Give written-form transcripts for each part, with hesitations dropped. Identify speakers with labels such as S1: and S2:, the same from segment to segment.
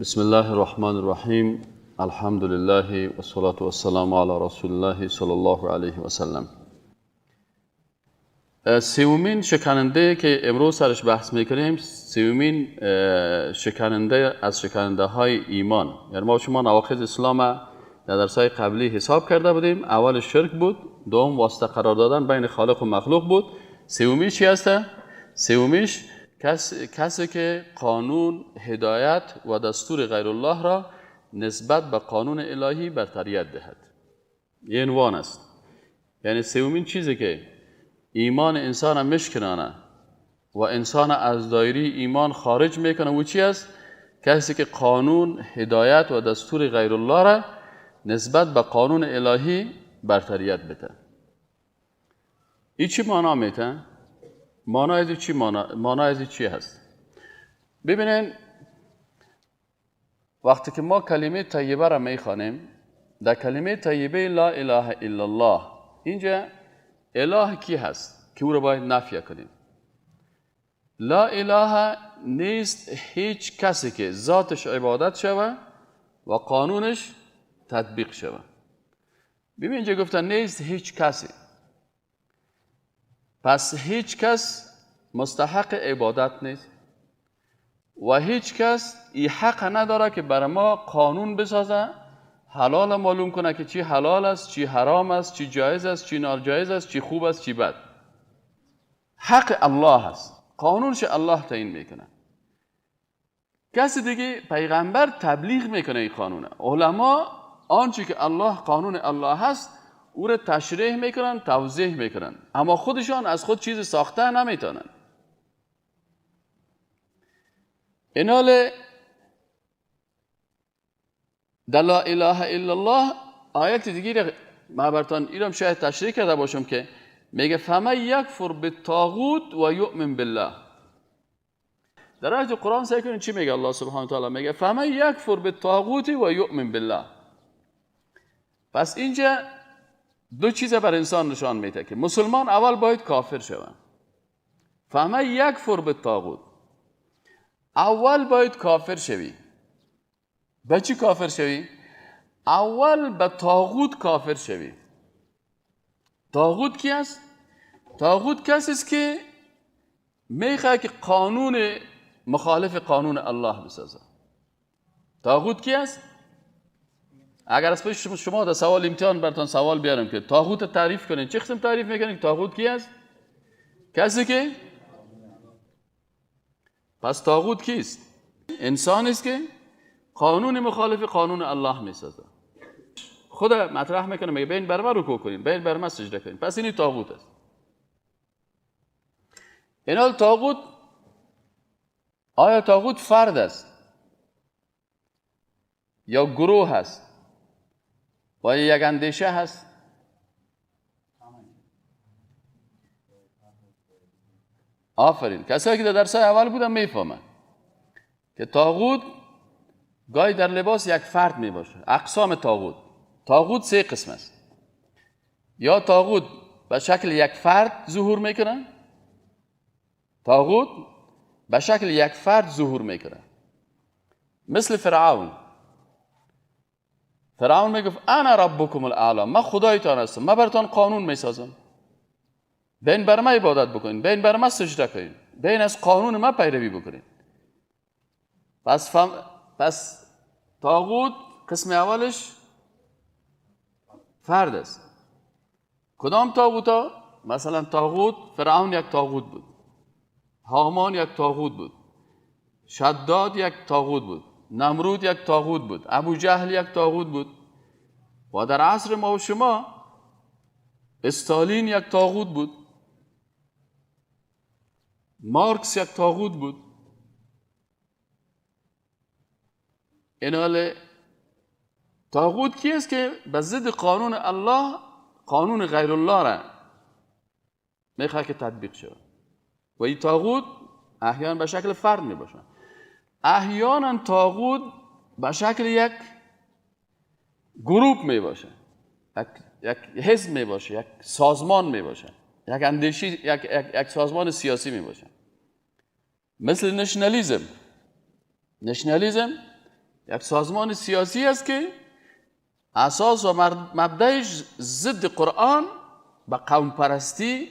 S1: بسم الله الرحمن الرحیم. الحمد لله والصلاة والسلام علی رسول الله صلی الله علیه و سلم. سومین شکننده که امروز سرش بحث میکنیم، سومین شکننده از شکننده های ایمان. یعنی ما شما نواقض اسلام در درس‌های قبلی حساب کرده بودیم. اول شرک بود، دوم واسطه قرار دادن بین خالق و مخلوق بود، سومیش چی هسته؟ سومیش کسی که قانون، هدایت و دستور غیر الله را نسبت به قانون الهی برتریت دهد. یه عنوان است. یعنی سومین چیزی که ایمان انسان مشکنانه و انسان از دایره ایمان خارج میکنه و چی است؟ کسی که قانون، هدایت و دستور غیر الله را نسبت به قانون الهی برتریت بده. این چی معنا میته؟ معنا از چی معنا از چی هست؟ ببینین، وقتی که ما کلمه طیبه را میخوانیم، در کلمه طیبه لا اله الا الله، اینجا اله کی هست که او را باید نفی کنیم؟ لا اله نیست هیچ کسی که ذاتش عبادت شوه و قانونش تطبیق شوه. ببین، اینجا گفتن نیست هیچ کسی، پس هیچ کس مستحق عبادت نیست و هیچ کس ای حق نداره که بر ما قانون بسازه، حلال معلوم کنه که چی حلال است، چی حرام است، چی جایز است، چی ناجایز است، چی خوب است، چی بد. حق الله است، قانونش الله تعیین میکنه. کسی دیگه، پیغمبر تبلیغ میکنه این قانونه، علما آنچه که الله، قانون الله هست، او را تشریح میکنن، توضیح میکنن، اما خودشان از خود چیز ساخته نمیتونن. اینال در لا اله الا الله آیت دیگه ما برتان ایرم شاید تشریح کرده باشم که میگه فمن یکفر بالطاغوت و یؤمن بالله. در آیت قرآن سعی کنید چی میگه الله سبحانه و تعالی؟ میگه فمن یکفر بالطاغوت و یؤمن بالله. پس اینجا دو چیز بر انسان نشان میده که مسلمان اول باید کافر شود. فمن یکفر بالطاغوت، اول باید کافر شوی. به چی کافر شوی؟ اول به طاغوت کافر شوی. طاغوت کی است؟ طاغوت کسی است که میخواد که قانون مخالف قانون الله بسازه. طاغوت کی است؟ اگر از پیش شما در سوال امتحان براتون سوال بیارم که طاغوت تعریف کنین، چه قسم تعریف میکنین؟ طاغوت کی است؟ کسی که، پس طاغوت کیست؟ انسان است که قانون مخالف قانون الله میسازه. خدا مطرح میکنه، میگه بین بر من رکوع کنین، بین بر من سجده کنین. پس این طاغوت است. اینال طاغوت، آیا طاغوت فرد است یا گروه هست و یک اندیشه هست؟ آفرین، کسایی که در درس اول بودن میفهمن که طاغوت گاهی در لباس یک فرد می باشه. اقسام طاغوت، طاغوت سه قسم است. یا طاغوت به شکل یک فرد ظهور میکنه، طاغوت به شکل یک فرد ظهور میکنه، مثل فرعون. فرعون میگفت انا ربکم الاعلی، من خدایتان هستم، من براتان قانون میسازم، بین بر من عبادت بکنین، بین بر من سجده کنین، بین از قانون من پیروی بکنین. پس طاغوت قسم اولش فرد است. کدام طاغوت ها؟ مثلا طاغوت فرعون یک طاغوت بود، هامان یک طاغوت بود، شداد یک طاغوت بود، نمرود یک طاغوت بود، ابو جهل یک طاغوت بود، و در عصر ما و شما استالین یک طاغوت بود، مارکس یک طاغوت بود. اینال طاغوت کی است که به ضد قانون الله، قانون غیر الله را میخواد که تطبیق شود. و این طاغوت احیانا به شکل فرد می باشه، احیانا طاغوت به شکل یک گروپ می باشه، یک حزب می باشه، یک سازمان می باشه، یک اندیشی، یک سازمان سیاسی می باشه. مثل نشنالیزم. نشنالیزم یک سازمان سیاسی است که اساس و مبدأش ضد قرآن به قوم پرستی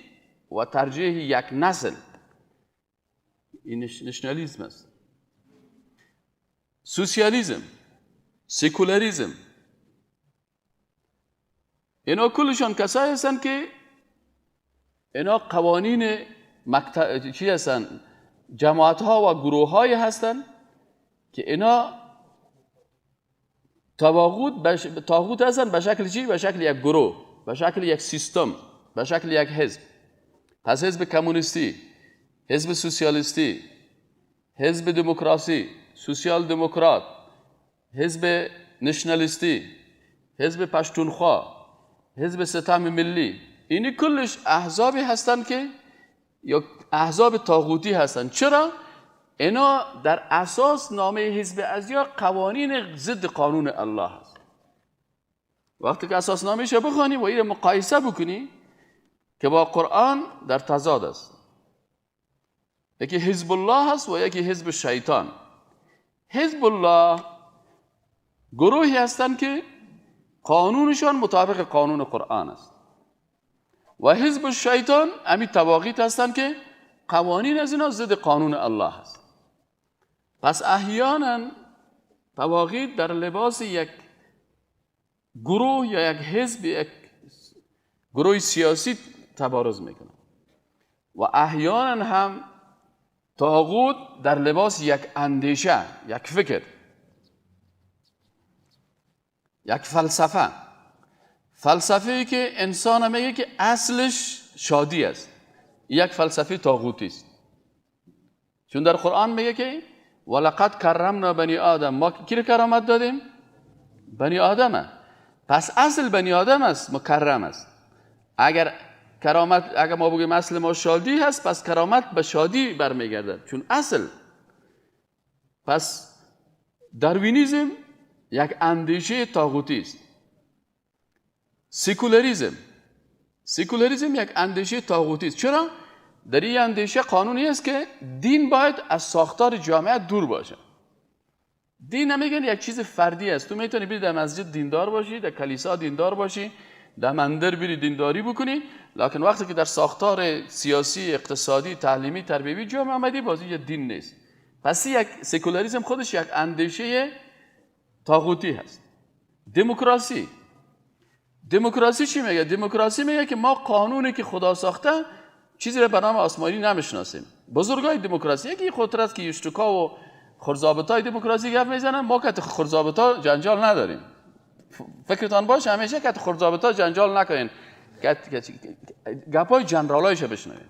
S1: و ترجیح یک نسل، این نشنالیسم است. سوسیالیسم، سکولاریسم، اینا کلشان کسایی هستند که اینا قوانین چی هستند؟ جماعت ها و گروه های هستند که اینا طاغوت هستند به شکل چی؟ به شکل یک گروه، به شکل یک سیستم، به شکل یک حزب. پس حزب کمونیستی، حزب سوسیالیستی، حزب دموکراسی، سوسیال دموکرات، حزب نشنالیستی، حزب پشتونخوا، حزب ستم ملی، اینی کلش احزابی هستند که یا احزاب طاغوتی هستند. چرا؟ اینا در اساس نامه حزب ازیا قوانین ضد قانون الله هست. وقتی که اساس نامه‌اش بخوانی و این مقایسه بکنی که با قرآن در تضاد است. یکی حزب الله هست و یکی حزب شیطان. حزب الله گروهی هستند که قانونشان مطابق قانون قرآن است و حزب الشیطان امی طواغیت هستند که قوانین از اینا ضد قانون الله است. پس احیانا طواغیت در لباس یک گروه یا یک حزب، یک گروه سیاسی تبارز میکنه و احیانا هم طاغوت در لباس یک اندیشه، یک فکر، یک فلسفه، فلسفه‌ای که انسان میگه که اصلش شادی است، یک فلسفه طاغوتی است. چون در قرآن میگه که ولقد کرمنا بنی آدم، ما کی رو کرامت دادیم؟ بنی آدمه. پس اصل بنی آدم است، مکرم است. اگر کرامت، اگر ما بگیم اصل ما شادی هست، پس کرامت به شادی برمیگردد، چون اصل. پس داروینیزم یک اندیشه طاغوتی است. سکولاریزم، سکولاریزم یک اندیشه طاغوتی است. چرا؟ در این اندیشه قانونی است که دین باید از ساختار جامعه دور باشه. دین نمیگن یک چیز فردی است. تو میتونی بری در مسجد دیندار باشی، در کلیسا دیندار باشی، در مندر بری دینداری بکنی، لکن وقتی که در ساختار سیاسی، اقتصادی، تعلیمی، تربیوی جامعه آمدی، بازی یه دین نیست. پس یک سکولاریزم خودش یک اندیشه طاغوتی هست. دموکراسی، دموکراسی چی میگه؟ دموکراسی میگه که ما قانونی که خدا ساخته چیزی را به نام آسمانی نمیشناسیم. بزرگای دموکراسی یکی خودتر است که یشتکا و خرزابطای دموکراسی گپ میزنن، ما که خرزابطا جنجال نداریم. فکرتان باشه همیشه که خرزابطا جنجال نکنین، گپای جنرالایش بشنوین.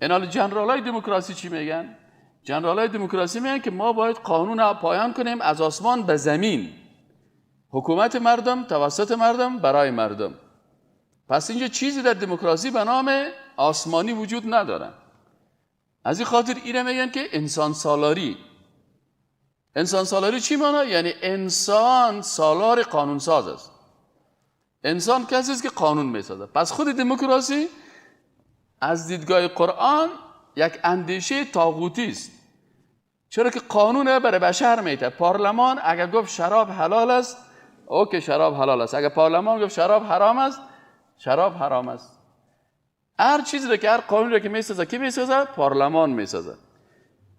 S1: اینال جنرالای دموکراسی چی میگن؟ جنرالای دموکراسی میگن که ما باید قانون پایان کنیم از آسمان به زمین، حکومت مردم توسط مردم برای مردم. پس اینجا چیزی در دموکراسی به نام آسمانی وجود نداره. از این خاطر اینه میگن که انسان سالاری. انسان سالاری چی مانا؟ یعنی انسان سالار قانون ساز است. انسان کسی است که قانون میسازه. پس خود دموکراسی از دیدگاه قرآن یک اندیشه طاغوتی است. چرا که قانون برای بشر میته. پارلمان اگر گفت شراب حلال است، اوکی شراب حلال است. اگر پارلمان گفت شراب حرام است، شراب حرام است. هر چیزی رو که هر قانونی رو که میسازه، کی میسازه؟ پارلمان میسازه.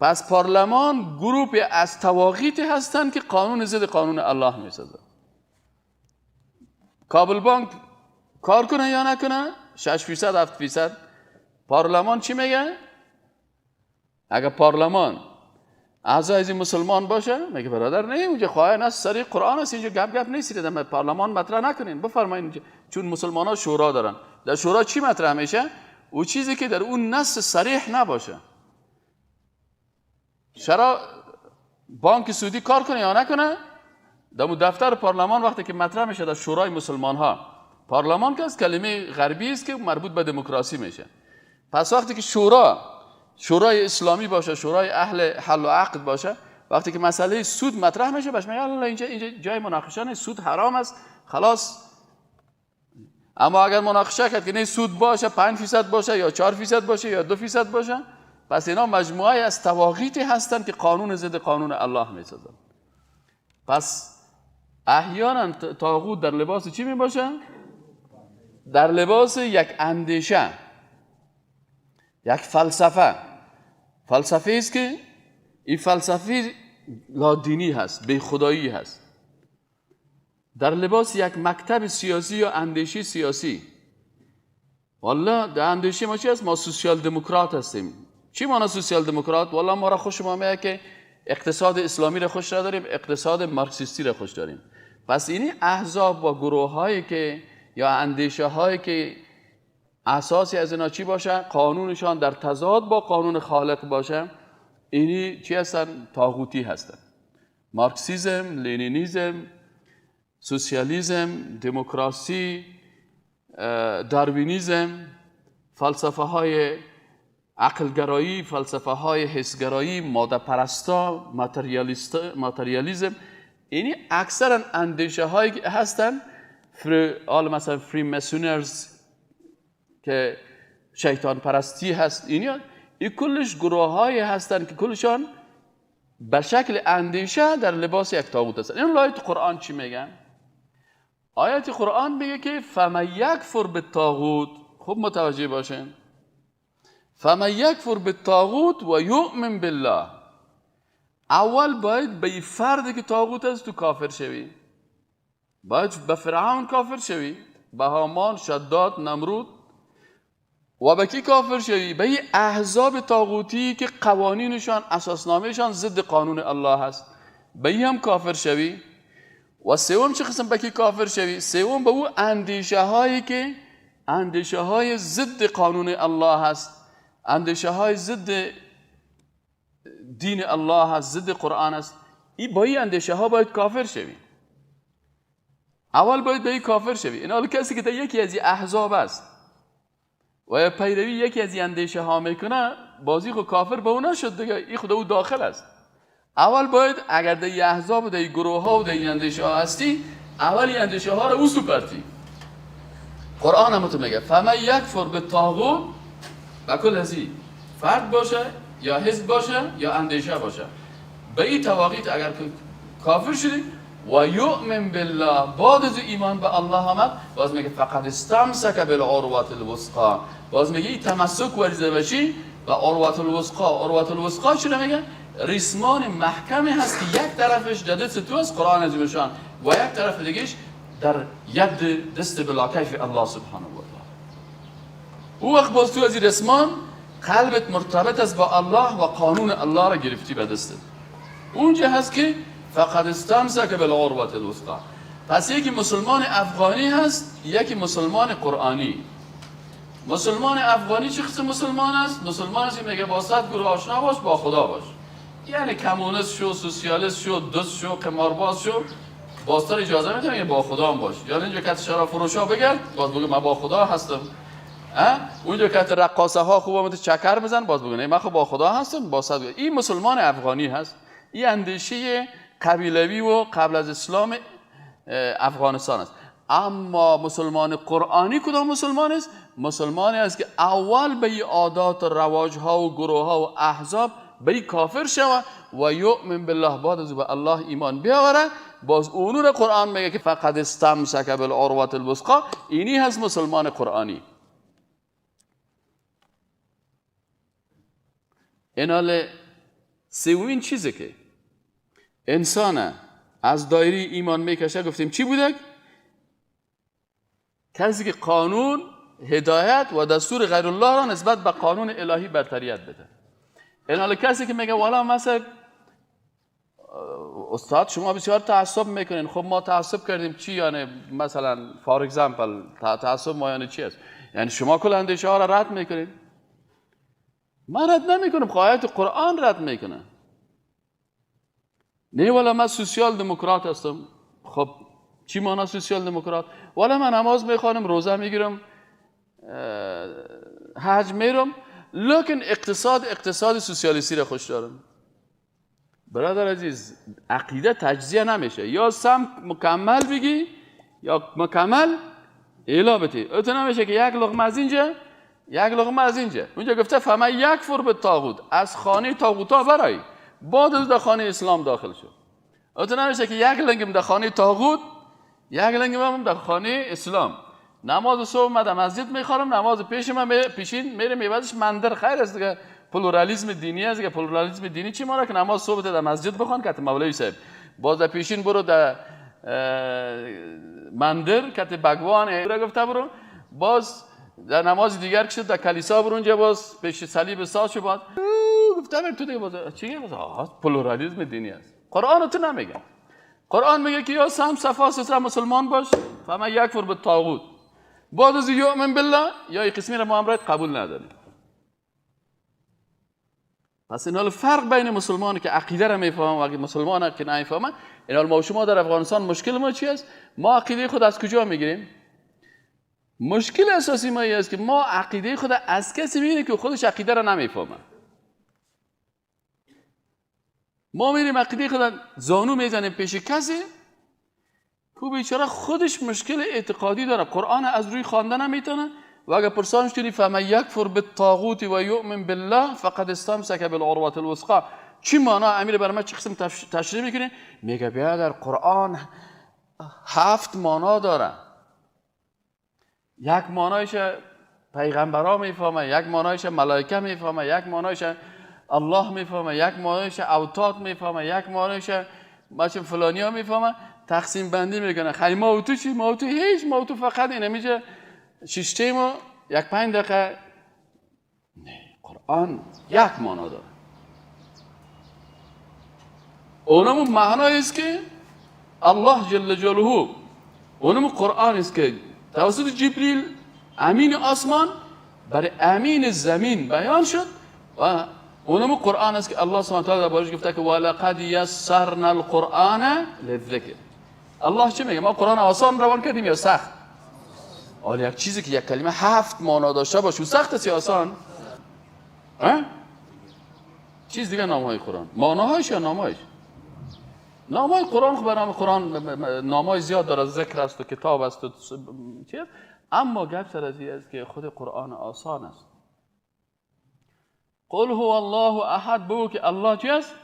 S1: پس پارلمان گروپ از طواغیتی هستند که قانون ضد قانون الله میسازه. کابل بانک کار کنه یا نکنه 6% 7%، پارلمان چی میگه؟ اگر پارلمان اعضای از مسلمان باشه میگه برادر نه، اونجا خواهی نه سری قرآن است، اینجا گپ گپ نیست، در پارلمان مطرح نکنین، بفرمایین. چون مسلمان ها شورا دارن، در شورا چی مطرح میشه؟ او چیزی که در اون نص صریح نباشه. چرا بانک سعودی کار کنه یا نکنه؟ در دفتر پارلمان وقتی که مطرح میشه در شورای مسلمان ها، پارلمان که از کلمه غربی است که مربوط به دموکراسی میشه. پس وقتی که شورای اسلامی باشه، شورای اهل حل و عقد باشه، وقتی که مسئله سود مطرح میشه، باش میگه الله اینجا جای مناقشه نیست، سود حرام است، خلاص. اما اگر مناقشه کرد که نه سود باشه 5% باشه یا 4% باشه یا 2% باشه، پس اینا مجموعه از طواغیتی هستند که قانون ضد قانون الله میسازن. پس احیانا طاغوت در لباس چی می باشه؟ در لباس یک اندیشه، یک فلسفه. فلسفه است که این فلسفه لادینی هست، بی خدایی هست. در لباس یک مکتب سیاسی یا اندیشه سیاسی. والله در اندیشه ما چی هست؟ ما سوسیال دموکرات هستیم. چی مانا سوسیال دموکرات؟ والله ما را خوش ما میاد که اقتصاد اسلامی را خوش نداریم، اقتصاد مارکسیستی را خوش داریم. پس اینی احزاب و گروه هایی که یا اندیشه هایی که اساسی از اینا چی باشه؟ قانونشان در تضاد با قانون خالق باشه، اینی چی هستن؟ طاغوتی هستن. مارکسیزم، لنینیزم، سوسیالیسم، دموکراسی، داروینیزم، فلسفه های عقلگرایی، فلسفه های حسگرایی، ماده پرستا، ماتریالیزم، اینی اکثرا اندیشه هایی هستن. مثلا Freemasoners که شیطان پرستی هست، اینی این کلش گروه های هستن که کلشان به شکل اندیشه در لباس یک طاغوت هستن. این آیت قرآن چی میگن؟ آیت قرآن میگه که فمن یکفر بالطاغوت، خوب متوجه باشین، فمن یکفر بالطاغوت و یؤمن بالله. اول باید به فردی که طاغوت است تو کافر شوی، باید به فرعون کافر شوی، به هامان، شداد، نمرود. و به کی کافر شوی؟ به این احزاب طاغوتی که قوانینشان، اساسنامهشان ضد قانون الله هست، به این هم کافر شوی. و سوم چه قسم به کی کافر شوی؟ سوم به او اندیشه هایی که اندیشه های ضد قانون الله هست، اندیشه های ضد دین الله هست، ضد قرآن است. این با این اندیشه ها باید کافر شوی. اول باید به این کافر شوی. این حال کسی که در یکی از این احزاب است و یا پیروی یکی از این اندیشه ها میکنه، بازی خود کافر به او نشد دیگه، این خود او داخل است. اول باید اگر در این احزاب و در این گروه ها و در این اندیشه ها هستی، اول این اندیشه ها رو او سپرتی. قرآن هم تو میگه فمن یکفر بالطاغوت، و کل از فرد باشه یا حزب باشه یا اندیشه باشه، به این تواقیت اگر کافر شدی و یؤمن بالله، بعد از ایمان به الله آمد، باز میگه فقد استمسک بالعروة الوثقی. باز میگه این تمسک ورزیده باشی و عروة الوثقی. عروة الوثقی چی میگه؟ ریسمان محکمی هست که یک طرفش در دست تو است، قرآن عظیم، و یک طرف دیگهش در ید دست بلا کیف الله سبحانه و تعالی. او وقت باز تو از این ریسمان قلبت مرتبط است با الله و قانون الله را گرفتی به دستت. اونجا هست که فقد استمسک بالعروة الوثقی. پس یکی مسلمان افغانی هست، یکی مسلمان قرآنی. مسلمان افغانی چه قسم مسلمان است؟ مسلمان است که میگه با 100 گروه آشنا باش، با خدا باش. یعنی کمونیست شو، سوسیالیست شو، دوست شو، قمارباز شو، بازتر اجازه میده میگه با خدا هم باش. یعنی اینجا که شراب فروشا بگرد، باز بگه من با خدا هستم. اونجا که رقاصه ها خوب اومده چکر بزن، باز بگه من خب با خدا هستم، با 100. این مسلمان افغانی هست. این اندیشه قبیلوی و قبل از اسلام افغانستان است. اما مسلمان قرآنی کدام مسلمان است؟ مسلمانی است که اول به عادات و رواج ها و گروه ها و احزاب به کافر شوه و یؤمن بالله، بعد از به الله ایمان بیاوره. باز اونو را قرآن میگه که فقد استمسک بالعروة الوثقی. اینی هست مسلمان قرآنی. این حال سومین چیزی که انسان از دایره ایمان میکشه، گفتیم چی بوده؟ کسی که قانون، هدایت و دستور غیر الله را نسبت به قانون الهی برتریت بده. این حال کسی که میگه والا مثلا استاد شما بسیار تعصب میکنین، خب ما تعصب کردیم چی؟ یعنی مثلا for example تعصب ما یعنی چی است؟ یعنی شما کل اندیشه ها را رد میکنین. من رد نمیکنم، آیات قرآن رد میکنه. نه والا من سوسیال دموکرات هستم. خب چی مانا سوسیال دموکرات؟ والا من نماز میخوانم، روزه میگیرم، حج میرم، لکن اقتصاد سوسیالیستی را خوش دارم. برادر عزیز، عقیده تجزیه نمیشه. یا سم مکمل بگی یا مکمل اعلا بتی. اتو نمیشه که یک لقمه از اینجا، یک لقمه از اینجا. اونجا گفته فمن یکفر بالطاغوت، از خانه طاغوتا برای، بعد از در خانه اسلام داخل شد. تو نمیشه که یک لنگم در خانه طاغوت، یک لنگم هم در خانه اسلام. نماز صبح من در مسجد میخوانم، نماز پیش من پیشین میره میبادش مندر. خیر است دیگه، پلورالیسم دینی است دیگه. پلورالیسم دینی چی ماره که نماز صبح در مسجد بخوان که مولوی صاحب، باز در پیشین برو در مندر که بگوان را گفته برو، باز در نماز دیگر که در کلیسا برو اونجا باز پیش صلیب ساز شو، باز گفته تو دیگه باز چی باز پلورالیسم دینی است. قرآن تو نمیگه. قرآن میگه که یا سم صفا ستره مسلمان باش، فمن یکفر بالطاغوت، بعد از یؤمن بالله، یا این قسمی را ما امرایت قبول نداریم. پس این حال فرق بین مسلمان که عقیده را میفهمم و مسلمان که نمیفهمم. این حال ما و شما در افغانستان مشکل ما چی است؟ ما عقیده خود از کجا میگیریم؟ مشکل اساسی ما این است که ما عقیده خود از کسی میگیریم که خودش عقیده را نمیفهمه. ما میریم عقیده خود زانو میزنیم پیش کسی که بیچاره خودش مشکل اعتقادی داره، قرآن از روی خواندن نمیتونه، و اگر پرسانش کنی فمن یکفر بالطاغوت و یؤمن بالله فقد استمسک بالعروة الوثقی، چی معنا امیر برای ما چه قسم تشریح میکنه؟ میگه بیا در قرآن 7 معنا داره. یک معنایش پیغمبرا میفهمه، یک معنایش ملائکه میفهمه، یک معنایش الله میفهمه، یک معنایش اوتاد میفهمه، یک معنایش بچه فلانی ها میفهمه. تقسیم بندی میکنه. خیلی ما و تو چی؟ ما و تو هیچ، ما و تو فقط اینه میشه شیشتیم و یک 5 دقیقه. نه، قرآن یک معنا داره. اونم معنی است که الله جل جلاله، اونم قرآن است که توسط جبریل امین آسمان برای امین زمین بیان شد، و اونم قرآن است که الله سبحانه و تعالی دربارش گفته که ولقد یسرنا القرآن للذکر. الله چی میگه؟ ما قرآن آسان روان کردیم یا سخت؟ حالا یک چیزی که یک کلمه 7 معنا داشته باشه سخت است یا آسان؟ ها؟ چیز دیگه نامهای قرآن، معناهایش یا نامهایش؟ نامهای قرآن خب به نام قرآن نامهای زیاد داره، ذکر است و کتاب است و چیز، اما گپ سر از این است که خود قرآن آسان است. قل هو الله احد، بگو که الله چی است؟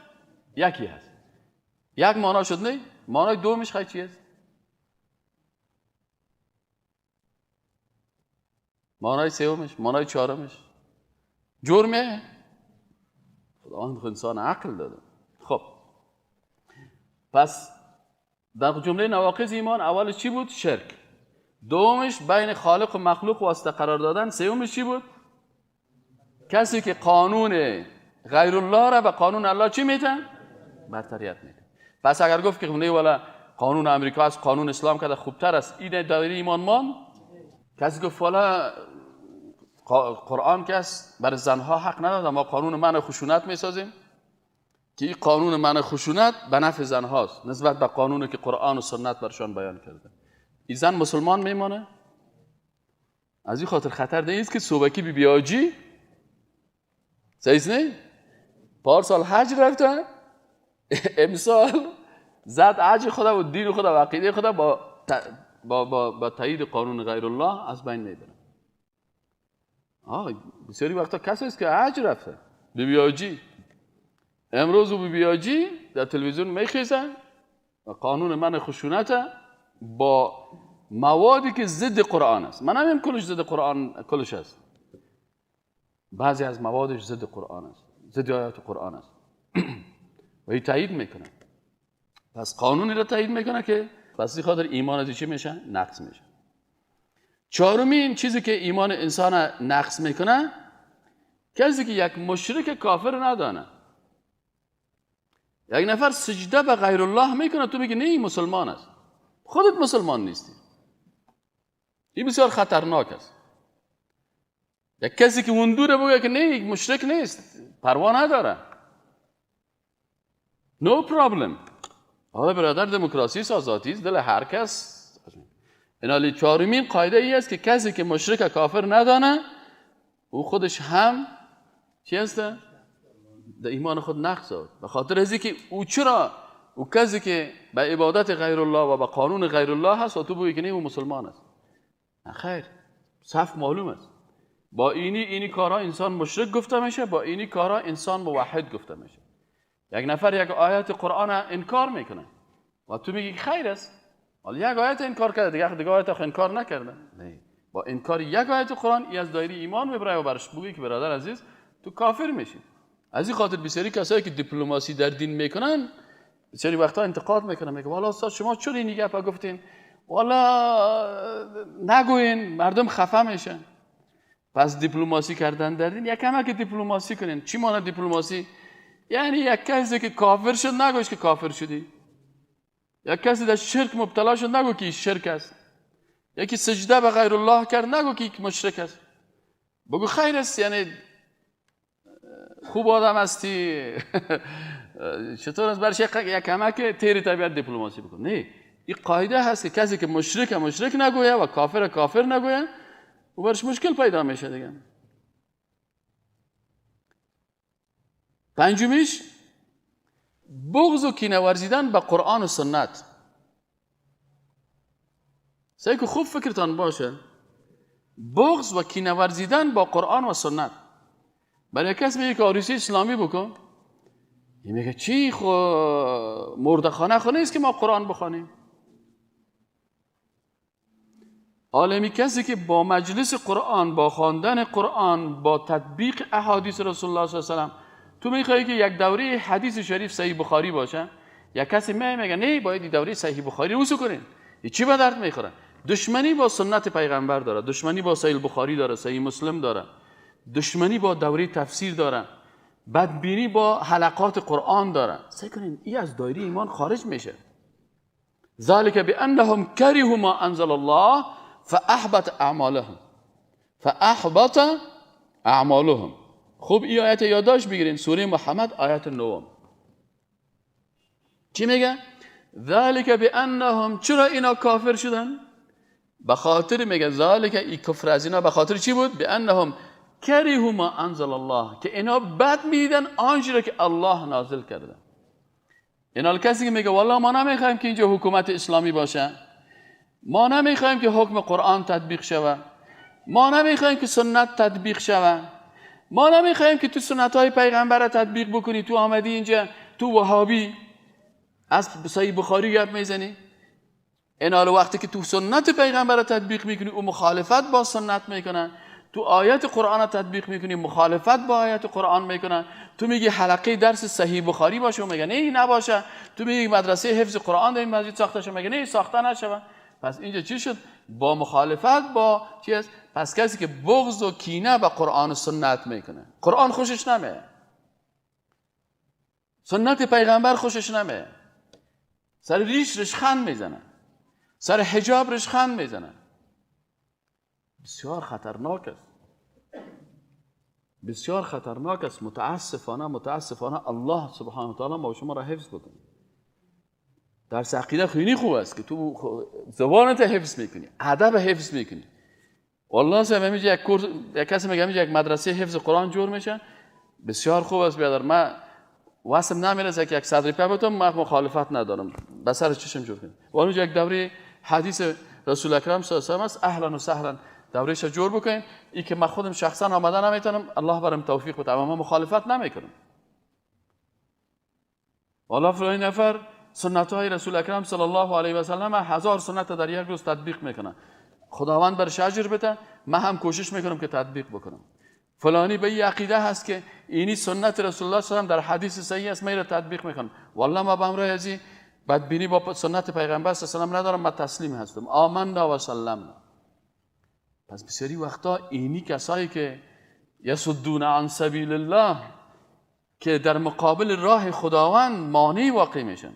S1: یکی هست. یک معنا شد نه؟ معنای دومش خیلی چی است؟ معنای سومش، معنای چهارمش جرمه. خداوند انسان عقل داده. خب پس در جمله نواقض ایمان اولش چی بود؟ شرک. دومش بین خالق و مخلوق واسطه قرار دادن. سومش چی بود؟ کسی که قانون غیر الله را به قانون الله چی میتن؟ برتریت میتن. پس اگر گفت که نه والا قانون امریکا از قانون اسلام که خوبتر است، این دایره ایمان مان. کسی گفت والا قرآن که است برای زنها حق نداده، ما قانون منع خشونت میسازیم که این قانون منع خشونت به نفع زنهاست نسبت به قانونی که قرآن و سنت برشان بیان کرده. این زن مسلمان میمانه؟ از این خاطر خطر نیست که صوبکی بی بیاجی صحیح نه؟ پارسال حج رفتن، امسال زد حج خدا و دین خدا و عقیده خدا با با با, با تایید قانون غیر الله از بین میبرن. بسیاری وقتا کسی است که حج رفته بی بیاجی، امروز و بی بیاجی در تلویزیون میخیزن و قانون من خشونت با موادی که ضد قرآن است. من نمیم کلش ضد قرآن کلش است، بعضی از موادش ضد قرآن است، ضد آیات قرآن است و این تایید میکنه. پس قانونی را تایید میکنه که پس این خاطر ایمان از چی میشه؟ نقص میشه. چهارمین چیزی که ایمان انسان نقص میکنه، کسی که یک مشرک کافر ندانه. یک نفر سجده به غیر الله میکنه، تو میگی نه این مسلمان است، خودت مسلمان نیستی. این بسیار خطرناک است. یک کسی که اون دوره بگه که نه یک مشرک نیست، پروا نداره، no problem. حالا برادر دموکراسی است، آزادی است، دل هر کس. اینالی چهارمین قاعده ای است که کسی که مشرک کافر ندانه، او خودش هم چی است؟ در ایمان خود نقص آورد. به خاطر از اینکه او چرا او کسی که به عبادت غیر الله و به قانون غیر الله هست و تو بگی که نه او مسلمان است. نه خیر، صف معلوم است. با اینی کارها انسان مشرک گفته میشه، با اینی کارها انسان موحد گفته میشه. یک نفر یک آیت قرآن انکار میکنه، و تو میگی خیر است. حالا یک آیت انکار کرده، دیگه آیت انکار نکرده. نه، با انکار یک آیت قرآن ای از دایره ایمان میبره و برش بگی که برادر عزیز تو کافر میشی. از این خاطر بسیاری کسایی که دیپلماسی در دین میکنن بسیاری وقتا انتقاد میکنن، میگه والا استاد شما چرا این گپا گفتین، والا نگوین مردم خفه میشن. پس دیپلماسی کردن در دین یکم که دیپلماسی کنین. چی معنی دیپلماسی؟ یعنی یک کسی که کافر شد نگوش که کافر شدی، یک کسی در شرک مبتلا شد نگو که شرک است، یکی سجده به غیر الله کرد نگو که مشرک است، بگو خیر است، یعنی خوب آدم هستی. چطور است برش یک کمک تیر طبیعت دیپلماسی بکن. نه، این قاعده هست که کسی که مشرک مشرک نگویه و کافر کافر نگویه و برش مشکل پیدا میشه دیگه. پنجمیش بغض و کینه ورزیدن به قرآن و سنت. سعی که خوب فکرتان باشه، بغض و کینه ورزیدن با قرآن و سنت. برای کسی میگه که عروسی اسلامی بکن، میگه چی خو مردخانه خو نیست که ما قرآن بخوانیم. عالمی کسی که با مجلس قرآن، با خواندن قرآن، با تطبیق احادیث رسول الله صلی الله علیه و سلم، تو میخوای که یک دوره حدیث شریف صحیح بخاری باشه، یک کسی میگه نه باید دوره صحیح بخاری رو کنین، چی به درد میخوره؟ دشمنی با سنت پیغمبر داره، دشمنی با صحیح بخاری داره، صحیح مسلم داره، دشمنی با دوره تفسیر داره، بدبینی با حلقات قرآن داره. سعی کنین این از دایره ایمان خارج میشه. ذلك بانهم كرهوا ما انزل الله فاحبط اعمالهم فاحبط اعمالهم. خوب این آیت یادداشت بگیرین، سوره محمد آیت 9. چی میگه؟ ذلك بانهم، چرا اینا کافر شدن؟ به خاطر، میگه ذلك، این کفر از اینا به خاطر چی بود؟ بانهم کرهوا ما انزل الله، که اینا بد میدن آنچه را که الله نازل کرده. اینا کسی که میگه والله ما نمیخوایم که اینجا حکومت اسلامی باشه، ما نمیخوایم که حکم قرآن تطبیق شوه، ما نمیخوایم که سنت تطبیق شوه، ما نمیخوایم که تو سنت های پیغمبر را تطبیق بکنی، تو آمدی اینجا تو وهابی از صحیح بخاری گپ میزنی. اینا وقتی که تو سنت پیغمبر را تطبیق میکنی او مخالفت با سنت میکنه، تو آیت قرآن را تطبیق میکنی مخالفت با آیت قرآن میکنه، تو میگی حلقه درس صحیح بخاری باشه و میگه نه نباشه، تو میگی مدرسه حفظ قرآن در این مسجد ساخته شه، میگه نه ساخته نشه. پس اینجا چی شد؟ با مخالفت با چی است؟ پس کسی که بغض و کینه با قرآن و سنت میکنه، قرآن خوشش نمیه، سنت پیغمبر خوشش نمیه، سر ریش رشخند میزنه، سر حجاب رشخند میزنه، بسیار خطرناک است، بسیار خطرناک است. متاسفانه متاسفانه الله سبحانه و تعالی ما شما را حفظ بکنه. درس عقیده خیلی خوب است که تو زبانت حفظ میکنی، ادب حفظ میکنی. والله صاحب میگه یک کورس، یک کسی میگه یک مدرسه حفظ قرآن جور میشه، بسیار خوب است بیادر. من واسم نمیرسه که یک صدر پا بتم، من مخالفت ندارم، به سر چشم جور کنیم. و اونجا یک دوره حدیث رسول اکرم صلی الله علیه و است، اهلا و سهلا دورهش جور بکنیم. ای که من خودم شخصا آمده نمیتونم، الله برام توفیق بده، اما من مخالفت نمیکنم. والله فلان نفر سنت های رسول اکرم صلی الله علیه و سلم 1000 سنت در یک روز تطبیق میکنه، خداوند برش اجر بده، من هم کوشش میکنم که تطبیق بکنم. فلانی به این عقیده هست که اینی سنت رسول الله صلی الله علیه و در حدیث صحیح است، من تطبیق میکنم. والله ما به امر ازی بدبینی با سنت پیغمبر صلی الله علیه و ندارم، من تسلیم هستم، آمنا و سلمنا. پس بسیاری وقتا اینی کسایی که یصدون عن سبیل الله، که در مقابل راه خداوند مانع واقع میشن،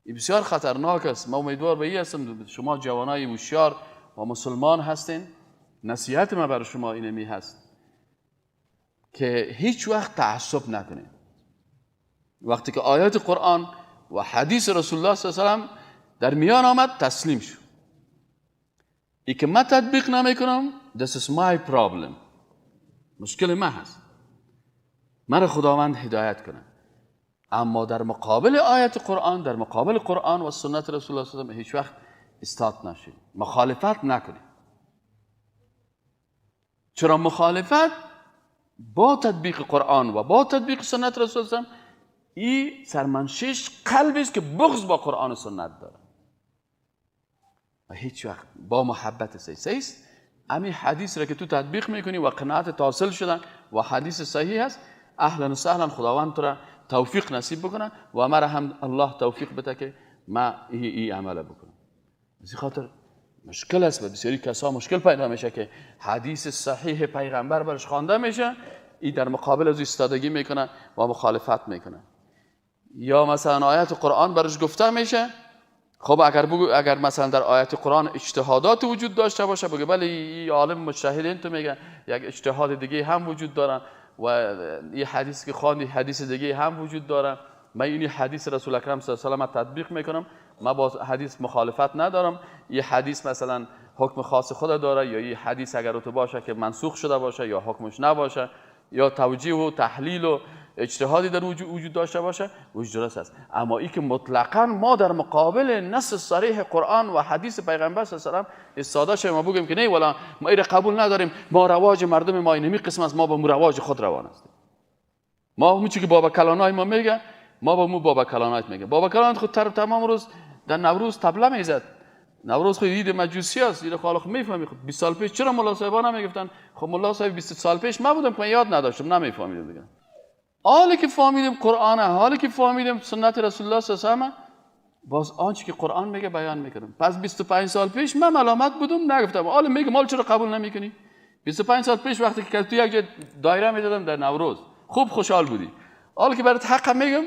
S1: این بسیار خطرناک است. ما امیدوار به این هستم شما جوانای هوشیار و مسلمان هستین، نصیحت ما برای شما اینمی هست که هیچ وقت تعصب نکنید. وقتی که آیات قرآن و حدیث رسول الله صلی الله علیه و سلم در میان آمد، تسلیم شو. ای که من تطبیق نمیکنم، this is my problem، مشکل من هست، من خداوند هدایت کنه. اما در مقابل آیت قرآن، در مقابل قرآن و سنت رسول الله صلی الله علیه و هیچ وقت استاد نشید، مخالفت نکنید. چرا مخالفت با تطبیق قرآن و با تطبیق سنت رسول الله این سرمنشش قلبی است که بغض با قرآن و سنت داره و هیچ وقت با محبت صحیح است. همین حدیث را که تو تطبیق میکنی و قناعت حاصل شدن و حدیث صحیح است، اهلا و سهلا، خداوند تو را توفیق نصیب بکنه و مرا هم الله توفیق بده که ما ای عمل بکنم. از این خاطر مشکل است و بسیاری کسا مشکل پیدا میشه که حدیث صحیح پیغمبر برش خوانده میشه، ای در مقابل از ایستادگی میکنه و مخالفت میکنه، یا مثلا آیت قرآن برش گفته میشه. خب اگر مثلا در آیت قرآن اجتهادات وجود داشته باشه، بگه بله ای عالم مجتهدین تو میگن یک اجتهاد دیگه هم وجود داره و این حدیث که خواندی حدیث دیگه هم وجود داره، من این حدیث رسول اکرم صلی الله علیه و سلم تطبیق میکنم، من با حدیث مخالفت ندارم، این حدیث مثلا حکم خاص خود داره، یا این حدیث اگر تو باشه که منسوخ شده باشه یا حکمش نباشه، یا توجیه و تحلیل و اجتهادی در وجود داشته باشه، وجود درست است. اما ای که مطلقاً ما در مقابل نص صریح قرآن و حدیث پیغمبر صلی الله علیه و سلم ایستاده شویم ما بگیم که نه والا ما این قبول نداریم، ما رواج مردم ما اینمی قسم است، ما با رواج خود روان هستیم، ما همون چیزی که بابا کلانای ما میگه ما با مو بابا کلانایت میگه. بابا کلانایت خود تمام روز در نوروز طبله میزد، نوروز خود عید مجوسی است، اینو خالق میفهمی. خب 20 سال پیش چرا ملا صاحبا نمیگفتن؟ خب ملا صاحب 20 سال پیش ما بودم که من یاد نداشتم، نمیفهمیدم دیگه. حالی که فهمیدیم قرآن، حالی که فهمیدیم سنت رسول الله صلی الله علیه و باز آنچه که قرآن میگه بیان میکنم. پس 25 سال پیش من ملامت بودم نگفتم، حالا میگم مال چرا قبول نمیکنی؟ 25 سال پیش وقتی که تو یک جای دایره میدادم در نوروز خوب خوشحال بودی، حالا که برات حق میگم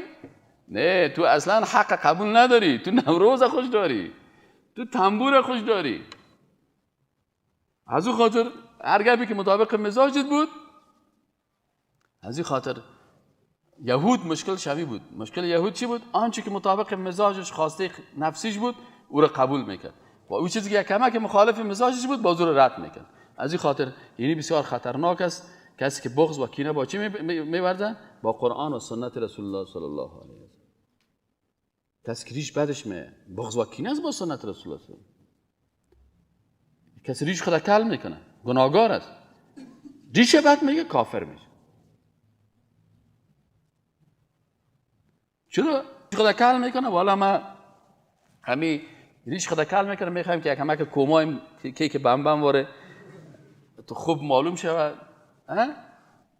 S1: نه تو اصلا حق قبول نداری، تو نوروز خوش داری، تو تنبور خوش داری. از اون خاطر هر گپی که مطابق مزاجت بود، از این خاطر یهود مشکل شوی بود. مشکل یهود چی بود؟ آنچه که مطابق مزاجش خواسته نفسیش بود او را قبول میکرد و او چیزی که کمک مخالف مزاجش بود باز او را رد میکرد. از این خاطر یعنی بسیار خطرناک است کسی که بغض و کینه با چی میورزه؟ با قرآن و سنت رسول الله صلی الله علیه و سلم. کسی که ریش بدش میه بغض و کینه است با سنت رسول الله صلی الله علیه و سلم. کسی ریش خود کل میکنه گناهگار است، ریش بد میگه کافر میشه. چرا خدا کل میکنه؟ والا ما همی ریش خدا کل میکنه، میخوایم که یک همک کومایم کیک بم بم واره تو خوب معلوم شود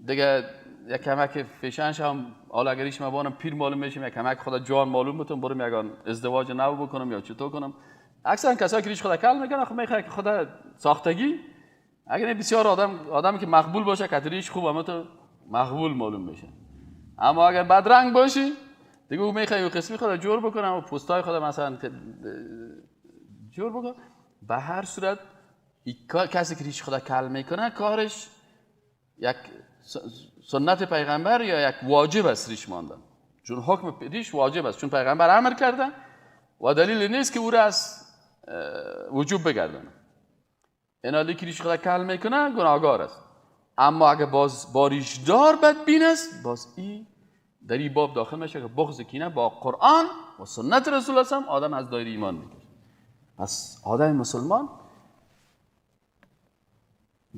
S1: دیگه، یک کمک فیشن شم، حالا اگر ریش ما بانم پیر معلوم میشیم، یک کمک خدا جوان معلوم بتون برم یگان ازدواج نو بکنم یا چطور کنم. اکثرا کسایی که ریش خدا کل میکنه خب میخواد که خدا ساختگی، اگر بسیار آدمی که مقبول باشه که ریش خوب هم تو مقبول معلوم میشه، اما اگر بدرنگ باشی دیگه او میخواد یه قسمی خدا جور بکنم و پوستای خدا مثلا جور بکنم. به هر صورت کسی که ریش خدا کل میکنه کارش یک سنت پیغمبر یا یک واجب است ریش ماندن، چون حکم ریش واجب است، چون پیغمبر امر کرده و دلیل نیست که او را از وجوب بگردانه. این که ریش خدا کل میکنه گناهگار است، اما اگه باز با ریشدار بدبین است باز این در این باب داخل میشه که بغض کینه با قرآن و سنت رسول الله صلی آدم از دایره ایمان میکشه. پس آدم مسلمان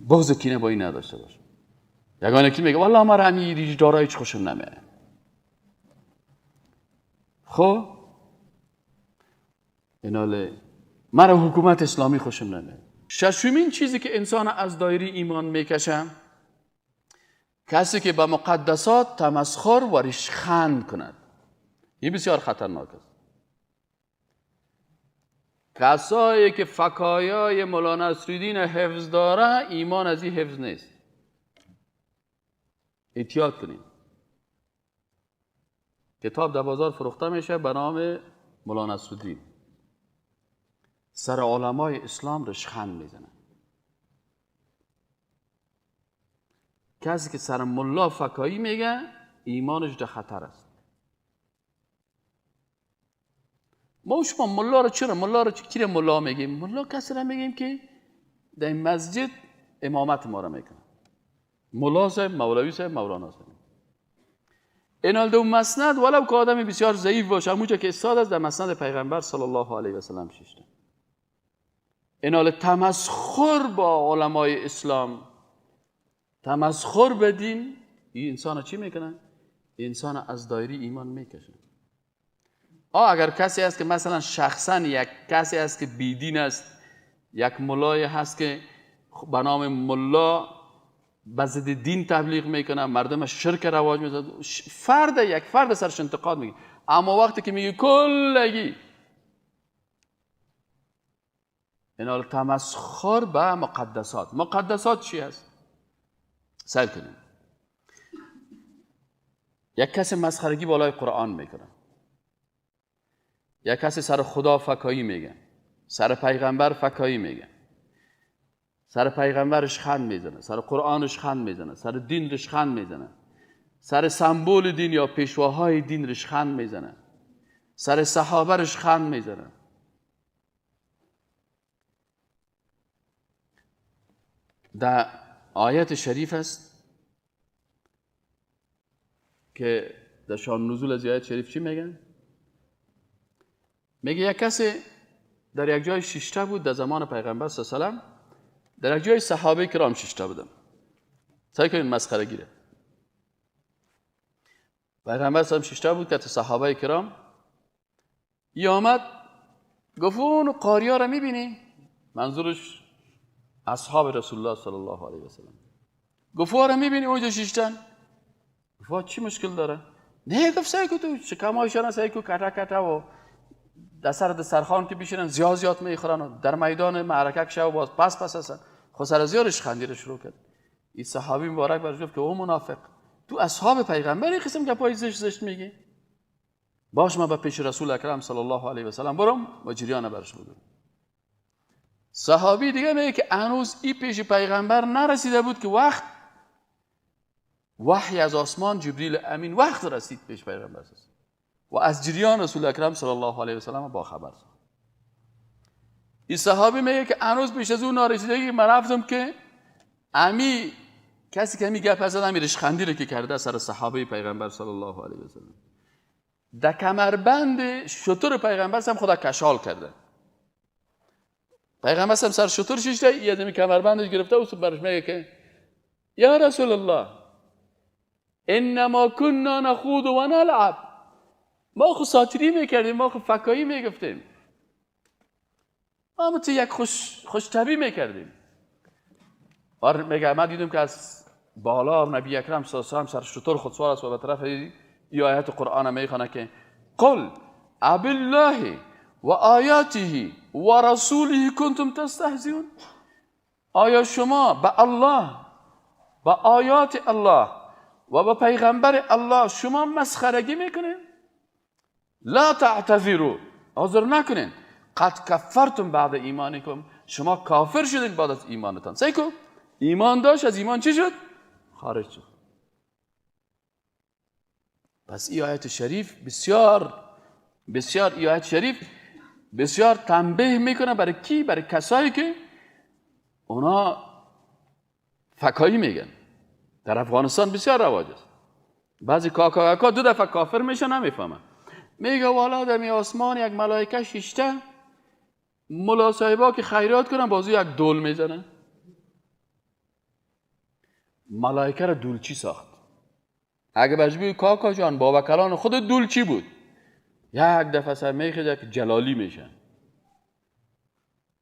S1: بغض کینه با این نداشته باشه. یگانه کی میگه والله ما همین ریشدارا هیچ خوشم نمیاد. خب ایناله مرا حکومت اسلامی خوشم نمیاد. ششمین چیزی که انسان از دایره ایمان میکشه، کسی که به مقدسات تمسخر و ریشخند کند. این بسیار خطرناک است. کسایی که فکایای مولا نصرالدین حفظ داره ایمان از این حفظ نیست. احتیاط کنیم. کتاب در بازار فروخته میشه به نام مولا نصرالدین، سر علمای اسلام ریشخند میزنه. کسی که سر ملا فکایی میگه ایمانش در خطر است. ما شما ملا رو چرا ملا رو چی ملا میگیم؟ ملا کسی را میگیم که در مسجد امامت ما را میکنه، ملا صاحب، مولوی صاحب، مولانا صاحب. اینال دو مسند ولو که آدمی بسیار ضعیف باشه، همونجا که استاد است در مسند پیغمبر صلی الله علیه و سلم ششته. اینال تمسخر با علمای اسلام، تمسخر به دین، این انسان چی میکنه؟ انسان از دایره ایمان میکشه. اگر کسی است که مثلا شخصا یک کسی است که بیدین است، یک ملای هست که به نام ملا به ضد دین تبلیغ میکنه، مردم شرک رواج میده، فرد یک فرد سرش انتقاد میگه. اما وقتی که میگه کلگی اینا تمسخر به مقدسات. مقدسات چی هست؟ سعی کنیم. یک کسی مسخرگی بالای قرآن میکنه، یک کسی سر خدا فکایی میگه، سر پیغمبر فکایی میگه، سر پیغمبرش خند میزنه، سر قرآنش خند میزنه، سر دینش خند میزنه، سر سمبول دین یا پیشواهای دینش خند میزنه، سر صحابهش خند میزنه. در آیت شریف است که در شان نزول از آیت شریف چی میگن؟ میگه یک کسی در یک جای ششته بود در زمان پیغمبر صلی الله علیه و سلم، در یک جای صحابه کرام ششته بودن. سعی کنید مسخره گیره. پیغمبر صلی الله علیه و سلم ششته بود که صحابه کرام ای آمد گفت اون قاریا را میبینی؟ منظورش اصحاب رسول الله صلی الله علیه و سلم. گفت را میبینی اونجا ششتن؟ گفت چی مشکل داره؟ نه، گفت سعی کن تو شکمایشان سعی کن کتا کتا و در سر دسترخوان که بیشینن زیاد زیاد میخورن و در میدان معرکه که شو باز پس پس هستن. خب سر زیادش خندیره شروع کرد. این صحابی مبارک برش گفت که او منافق، تو اصحاب پیغمبر این قسم گپای زشت زشت میگی؟ باش ما به پیش رسول اکرم صلی الله علیه و سلم برم و جریان برش بگم. صحابی دیگه میگه که هنوز این پیش پیغمبر نرسیده بود که وقت وحی از آسمان جبریل امین وقت رسید پیش پیغمبر و از جریان رسول اکرم صلی الله علیه و سلم با خبر شد. این صحابی میگه که هنوز پیش از اون نارسیدگی من رفتم که امی کسی که می گپ زد امی رشخندی رو که کرده سر صحابه پیغمبر صلی الله علیه و سلم در کمربند شتر پیغمبر هم خدا کشال کرده. پیغمبر هم سر شتر شیشته، یه دمی کمربندش گرفته و برش میگه که یا رسول الله انما كنا نخوض و نلعب، ما خو ساتری میکردیم، ما خو فکایی میگفتیم، ما تو یک خوش طبی میکردیم. آره میگه من دیدم که از بالا نبی اکرم صلی الله علیه و سلم سر شتر خود سوار است و به طرف ای آیت قرآن میخوانه که قل ابالله و آیاته و رسوله کنتم تستهزئون. آیا شما به الله، به آیات الله و به پیغمبر الله شما مسخرگی میکنین؟ لا تعتذروا، عذر نکنین، قد کفرتم بعد ایمانکم، شما کافر شدین بعد از ایمانتان. سعی کن ایمان داشت، از ایمان چی شد؟ خارج شد. پس این آیت شریف بسیار بسیار، این آیت شریف بسیار تنبیه میکنه برای کی؟ برای کسایی که اونا فکایی میگن. در افغانستان بسیار رواج است. بعضی کاکا دو دفعه کافر میشن نمیفهمن. میگه والا در می آسمان یک ملائکه شیشته، ملا صاحبا که خیرات کنن بازو یک دول میزنن. ملائکه را دولچی ساخت. اگه برش بگی کاکا جان بابا کلان خود دولچی بود، یک دفعه سر میخیزه که جلالی میشن.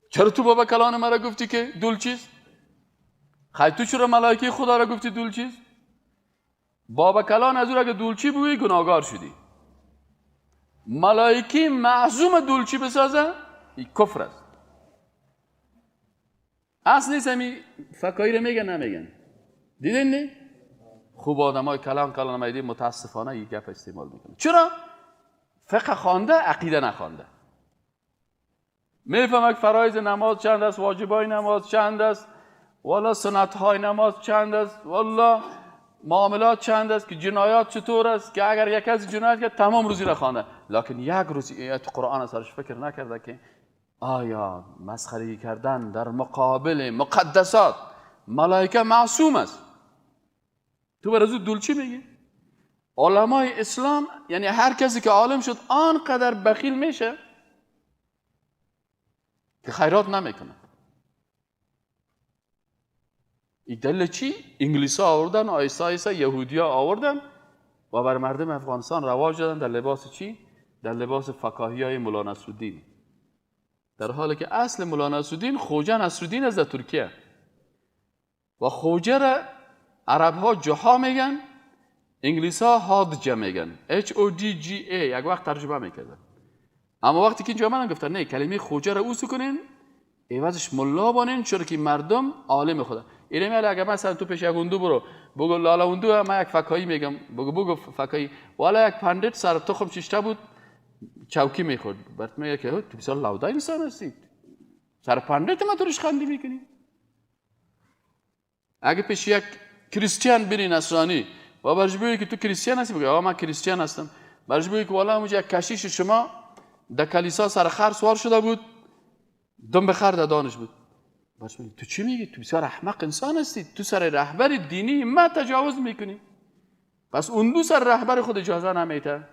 S1: چرا تو بابا کلان مرا گفتی که دولچیست؟ خیلی تو چرا ملائکه خدا را گفتی دولچیست؟ بابا کلان از او را که دولچی بوی گناهگار شدی. ملائکه معصوم دولچی بسازه این کفر است. اصل نیست. همی فکایی رو میگن نمیگن؟ دیدین نه؟ خوب آدم های کلان کلان میدی متاسفانه این گپ استعمال میکنه. چرا؟ فقه خوانده عقیده نخوانده. میفهمه که فرایض نماز چند است، واجبای نماز چند است، والا سنت های نماز چند است، والا معاملات چند است، که جنایات چطور است، که اگر یک از جنایت کرد تمام روزی را خوانده، لکن یک روز آیت قرآن سرش فکر نکرده که آیا مسخره کردن در مقابل مقدسات ملائکه معصوم است. تو بر از او دولچی میگی؟ علمای اسلام یعنی هر کسی که عالم شد آنقدر بخیل میشه که خیرات نمیکنه. این دلیل چی؟ انگلیس ها آوردن، آیسا آیسا یهودی ها آوردن و و بر مردم افغانستان رواج دادن در لباس چی؟ در لباس فکاهی های مولا نصرالدین، در حالی که اصل مولا نصرالدین خوجه نصرالدین است در ترکیه و خوجه را عرب ها جها میگن، انگلیس ها هادجه میگن، HODGA یک وقت ترجمه میکردن. اما وقتی که اینجا آمدن گفتن نه، کلمه خوجه را اوسو کنین، عوضش ملا بانین، چرا که مردم عالم خدا. اینه میگه اگه مثلا تو پیش یک هندو برو بگو لالا هندو، من یک فکایی میگم، بگو فکایی، والا یک پندت سر تخم چشته بود چوکی میخورد، برات میگه که تو بسیار لوده انسان هستی، سر پندت ما تو خندی میکنی. اگه پیش یک کریستیان بری نصرانی و برش بگی که تو کریستیان هستی، بگه آقا من کریستیان هستم، برش بگی که والا اونجا یک کشیش شما در کلیسا سر خر سوار شده بود، دم به خر در دانش بود، برش بگی تو چی میگی؟ تو بسیار احمق انسان هستی، تو سر رهبر دینی ما تجاوز میکنی. پس اون دو سر رهبر خود اجازه نمیده،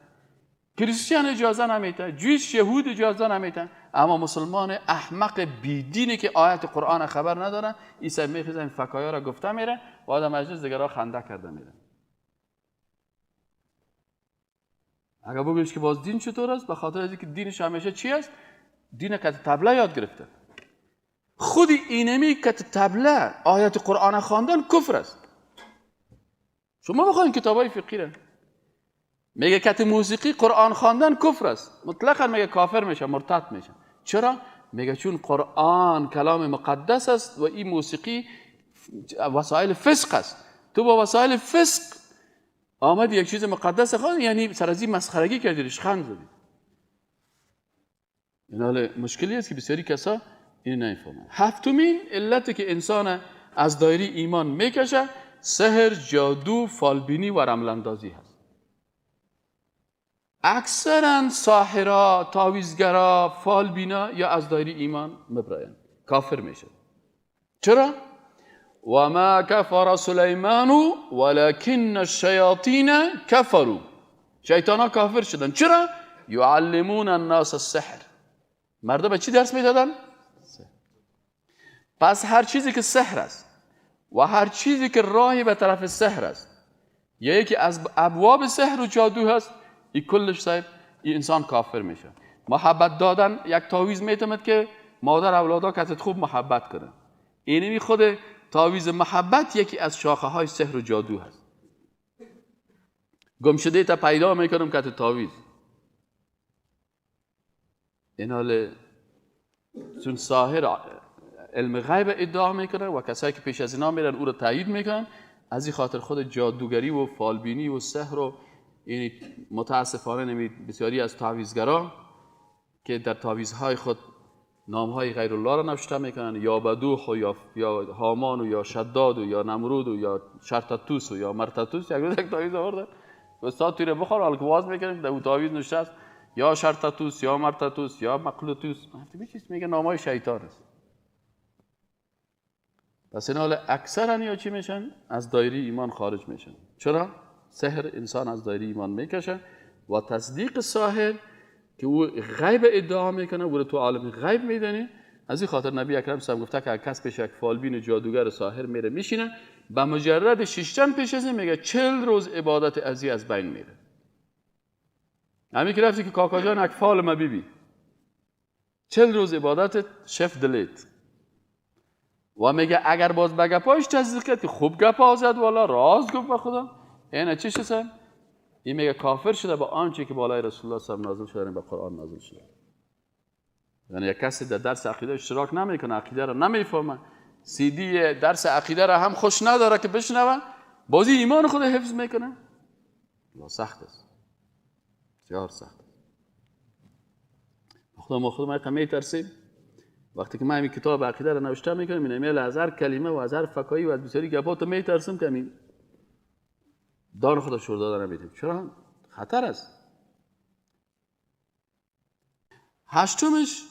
S1: کریستیان اجازه نمیده، جویش یهود اجازه نمیده، اما مسلمان احمق بیدینی که آیت قرآن خبر نداره، ایسا میخیزه این فکایا را گفته میره و آدم مجلس دیگرها خنده کرده میره. اگر بگویش که باز دین چطور است، به خاطر از اینکه دینش همیشه چی است؟ دین که تبله یاد گرفته. خود اینمی که تبله آیت قرآن خواندن کفر است. شما بخواین کتابای فقهی را میگه کت موسیقی قرآن خواندن کفر است، مطلقا میگه کافر میشه، مرتد میشه. چرا؟ میگه چون قرآن کلام مقدس است و این موسیقی وسایل فسق است. تو با وسایل فسق آمدی یک چیز مقدس خواند، یعنی سر از این مسخرگی کردی، ریشخند زدی. این حال مشکلی است که بسیاری کسا اینو نمیفهمند. هفتمین علت که انسان از دایره ایمان میکشه، سحر، جادو، فالبینی و رملندازی هست. اکثرا ساحرا، تعویذگرا، فالبینا یا از دایره ایمان مبراین، کافر میشه. چرا؟ و ما کفر سلیمان ولكن الشیاطین کفروا. شیطانا کافر شدن. چرا؟ یعلمون الناس السحر. مردم به چی درس میدادن؟ پس هر چیزی که سحر است و هر چیزی که راهی به طرف سحر است یا یکی از ابواب سحر و جادو هست، این کلش صاحب این انسان کافر میشه. محبت دادن، یک تعویذ میتمد که مادر اولادا کست خوب محبت کنه. اینمی خود تعویذ محبت یکی از شاخه های سحر و جادو هست. گم شده تا پیدا میکنم کت تعویذ. این حال چون ساحر علم غیب ادعا میکنه و کسایی که پیش از اینا میرن او رو تایید میکنن، از این خاطر خود جادوگری و فالبینی و سحر و این متاسفانه نمی بسیاری از تعویذگرا که در تعویذهای خود نامهای غیر الله را نوشته میکنن، یا بدوح و یا هامان و یا شداد و یا نمرود و یا شرطتوس و یا مرتتوس. یک روز یک تعویذ آوردن، استاد توی رو بخور، حالا که واز میکنیم در اون تعویذ نوشته است یا شرطتوس یا مرتتوس یا مقلوتوس. چیز میگه نامهای شیطان است. پس این حال اکثرا یا چی میشن؟ از دایره ایمان خارج میشن. چرا؟ سحر انسان از دایره ایمان میکشه و تصدیق ساحر که او غیب ادعا میکنه، او رو تو عالم غیب میدنی. از این خاطر نبی اکرم صلی گفته که کس پیش یک فالبین جادوگر ساحر میره میشینه، به مجرد شیشتن پیش از این میگه 40 روز عبادت ازی از بین میره. همین که رفتی که کاکا جان یک فال ما بیبی، 40 روز عبادت شف دلیت. و میگه اگر باز به گپایش تصدیق کرد که خوب گپ زد والا راز گفت به خدا، اینه چی شد؟ این میگه کافر شده با آنچه که بالای رسول الله صلی الله علیه و نازل شده، به قرآن نازل شده. یعنی یک کسی در درس عقیده اشتراک نمیکنه، عقیده را نمیفهمه، سی دی درس عقیده را هم خوش نداره که بشنوه، بازی ایمان خود حفظ میکنه. لا سخت است، بسیار سخت. خدا ما خود ما میترسیم وقتی که من این کتاب عقیده را نوشته میکنم، این ایمیل از هر کلمه و از هر فکایی و از بسیاری گپات میترسم که همین دار خدا شور دادن نمیدیم. چرا؟ خطر است. هشتمش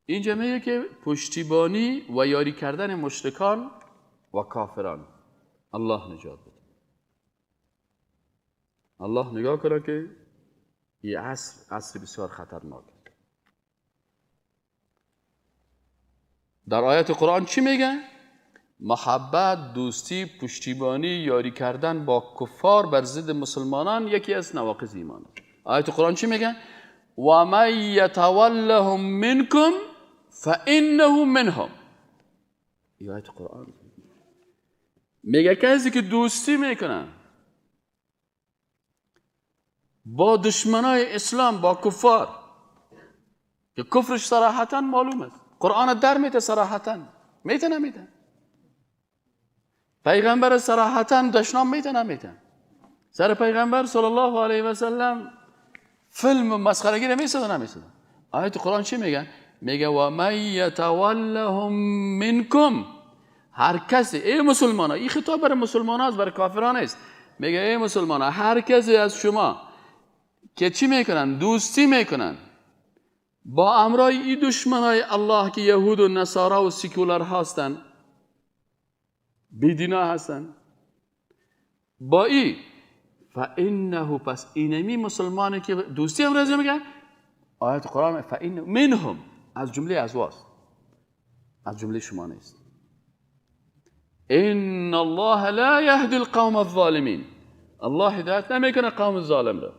S1: اینجا میگه که پشتیبانی و یاری کردن مشرکان و کافران. الله نجات بده. الله نگاه کنه که این عصر عصر بسیار خطرناک. در آیت قرآن چی میگه؟ محبت، دوستی، پشتیبانی، یاری کردن با کفار بر ضد مسلمانان یکی از نواقض ایمان است. آیت قرآن چی میگه؟ و من یتولهم منکم فانه منهم. این آیت قرآن میگه کسی که دوستی میکنه با دشمنای اسلام، با کفار، که کفرش صراحتا معلوم است، قرآن در میته صراحتا، میته نمیته، پیغمبر صراحتا دشنام میته نمیته، سر پیغمبر صلی الله علیه و سلم فیلم مسخرگی رو میسازه نمیسازه. آیت قرآن چی میگه؟ میگه و من یتولهم منکم، هر کسی، ای مسلمان ها، این خطاب برای مسلمان ها است، برای کافران است. میگه ای مسلمان ها، هر کسی از شما که چی میکنن؟ دوستی میکنن با امرای ای دشمنای الله که یهود و نصارا و سیکولر هستن، بیدینا هستن، با ای فانه، پس اینمی مسلمانی که دوستی هم رضا میگن، آیت قرآن فان منهم، از جمله از واست، از جمله شما نیست. ان الله لا يهدي القوم الظالمین، الله هدایت نمیکنه قوم ظالم را.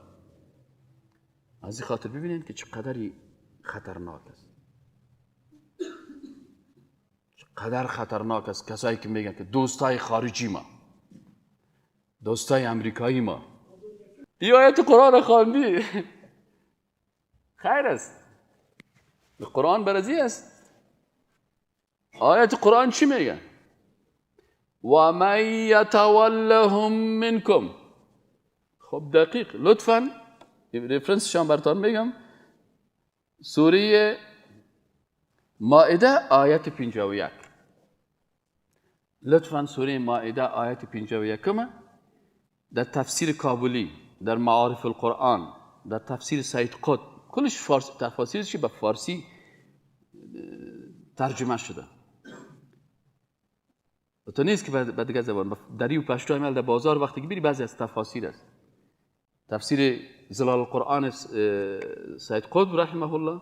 S1: از این خاطر ببینید که چقدری خطرناک است، چقدر خطرناک است کسایی که میگن که دوستای خارجی ما، دوستای امریکایی ما. این آیت قرآن خواندی، خیر است، قرآن برازی است. آیت قرآن چی میگه؟ و من یتولهم منکم. خب دقیق لطفاً reference شام براتون میگم، سوره مائده آیت 51. لطفاً سوره مائده آیت 51 در تفسیر کابلی، در معارف القرآن، در تفسیر سید قطب، کلش فارسی، تفاسیرش به فارسی ترجمه شده. تو نیست که به دیگه زبان، دری و پشتو عمل در بازار وقتی که بری بعضی از تفاسیر است. تفسیر ظلال القرآن سید قطب رحمه الله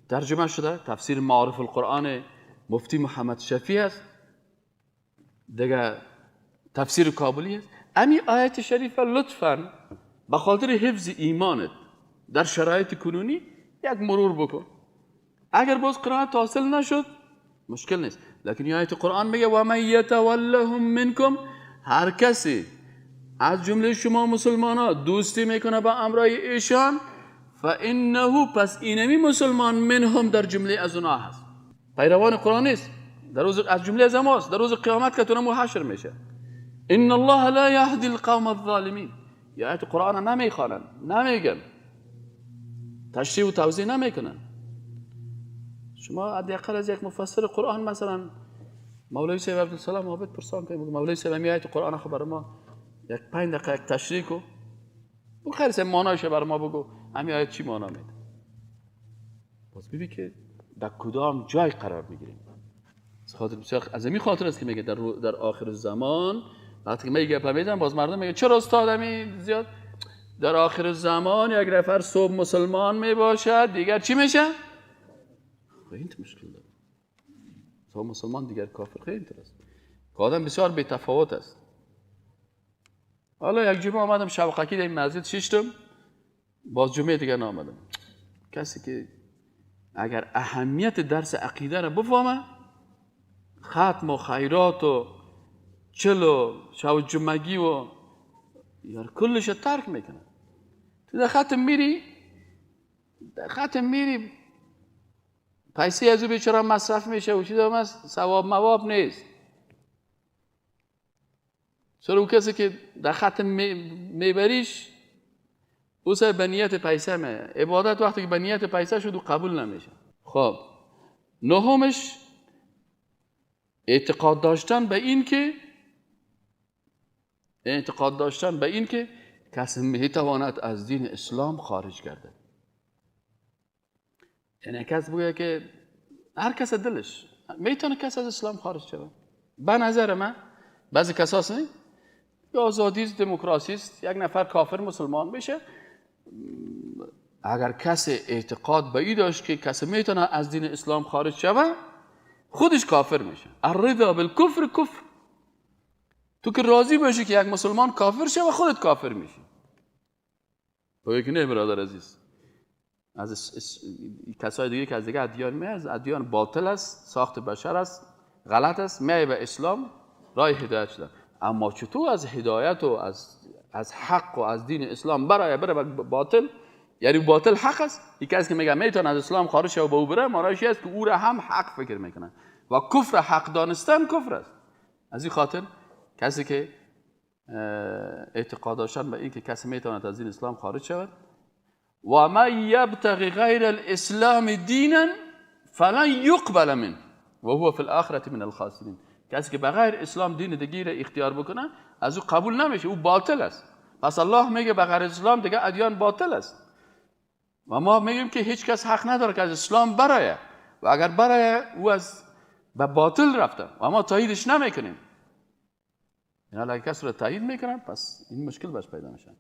S1: ترجمه شده، تفسیر معارف القرآن مفتی محمد شفیع است، دیگه تفسیر کابلی است. امی آیت شریفه لطفاً به خاطر حفظ ایمانت در شرایط کنونی یک مرور بکن. اگر باز قرائت حاصل نشد مشکل نیست، لیکن آیت قرآن میگه و من یتولهم منکم، هر کسی از جمله شما مسلمان ها دوستی میکنه با امرای ایشان، فانه، پس اینمی مسلمان، منهم، در جمله از اونها هست. پیروان قرآن نیست، در روز از جمله از ماست، در روز قیامت که تونمو حشر میشه. ان الله لا يهدي القوم الظالمین. یا آیت قرآن نمیخوانن، نمیگن، تشریح و توضیح نمیکنن. شما حداقل از یک مفسر قرآن مثلا مولوی صاحب عبدالسلام عابد پرسان کنید، مولوی صاحب آیت قرآن خب برای ما یک 5 دقیقه یک تشریح کو، بگو خیر صاحب معنایش برای ما بگو، همین آیت چی معنا میده. باز ببین که در کدام جای قرار میگیریم. خاطر بسیار از این خاطر است که میگه در آخر زمان وقتی که میگه میدم باز مردم میگه چرا استاد همین زیاد، در آخر زمان یک نفر صبح مسلمان میباشد دیگر چی میشه؟ خیلی مشکل داره. صبح مسلمان دیگر کافر، خیلی است. که آدم بسیار بی تفاوت است. حالا یک جمعه آمدم شوقکی در این مسجد ششتم، باز جمعه دیگر نآمدم. کسی که اگر اهمیت درس عقیده را بفهمه، ختم و خیرات و چل و شو جمعگی و یار کلش ترک میکنه. تو در ختم میری، در ختم میری پیسه از او بیچاره مصرف میشه و چیز هم هست، ثواب مواب نیست. چرا او کسی که در ختم میبریش او سر به نیت پیسه می عبادت، وقتی که به نیت پیسه شد او قبول نمیشه. خب نهمش اعتقاد داشتن به این که اعتقاد داشتن به این که کسی میتواند از دین اسلام خارج گردد. یعنی کس بگه که هر کس دلش میتونه کس از اسلام خارج شود. به نظر من بعضی کساس نه آزادی است، دموکراسی است، یک نفر کافر مسلمان بشه. اگر کسی اعتقاد به این داشت که کسی میتونه از دین اسلام خارج شود، خودش کافر میشه. الرضا بالکفر کفر. تو که راضی باشی که یک مسلمان کافر شه و خودت کافر میشی. تو که نه برادر عزیز، از کسای دیگه که از دیگه ادیان می، از ادیان باطل است، ساخت بشر است، غلط است، می به اسلام راه هدایت شده. اما چطور از هدایت و از حق و از دین اسلام برای بره باطل؟ یعنی باطل حق است. یکی از که میگه میتونه از اسلام خارج شه و به او بره، معنیش است که او را هم حق فکر میکنه و کفر حق دانستن کفر است. از این خاطر کسی که اعتقاد داشتن به این که کسی میتواند از دین اسلام خارج شود، و من یبتغی غیر الاسلام دینا فلن یقبل منه و هو فی الاخرة من الخاسرین. کسی که بغیر اسلام دین دیگه را اختیار بکنه از او قبول نمیشه، او باطل است. پس الله میگه بغیر اسلام دیگه ادیان باطل است و ما میگیم که هیچ کس حق نداره که از اسلام برایه و اگر برایه او از به باطل رفته و ما تاییدش نمیکنیم. اینا اگر کس رو تایید میکنن پس این مشکل باش پیدا میشه.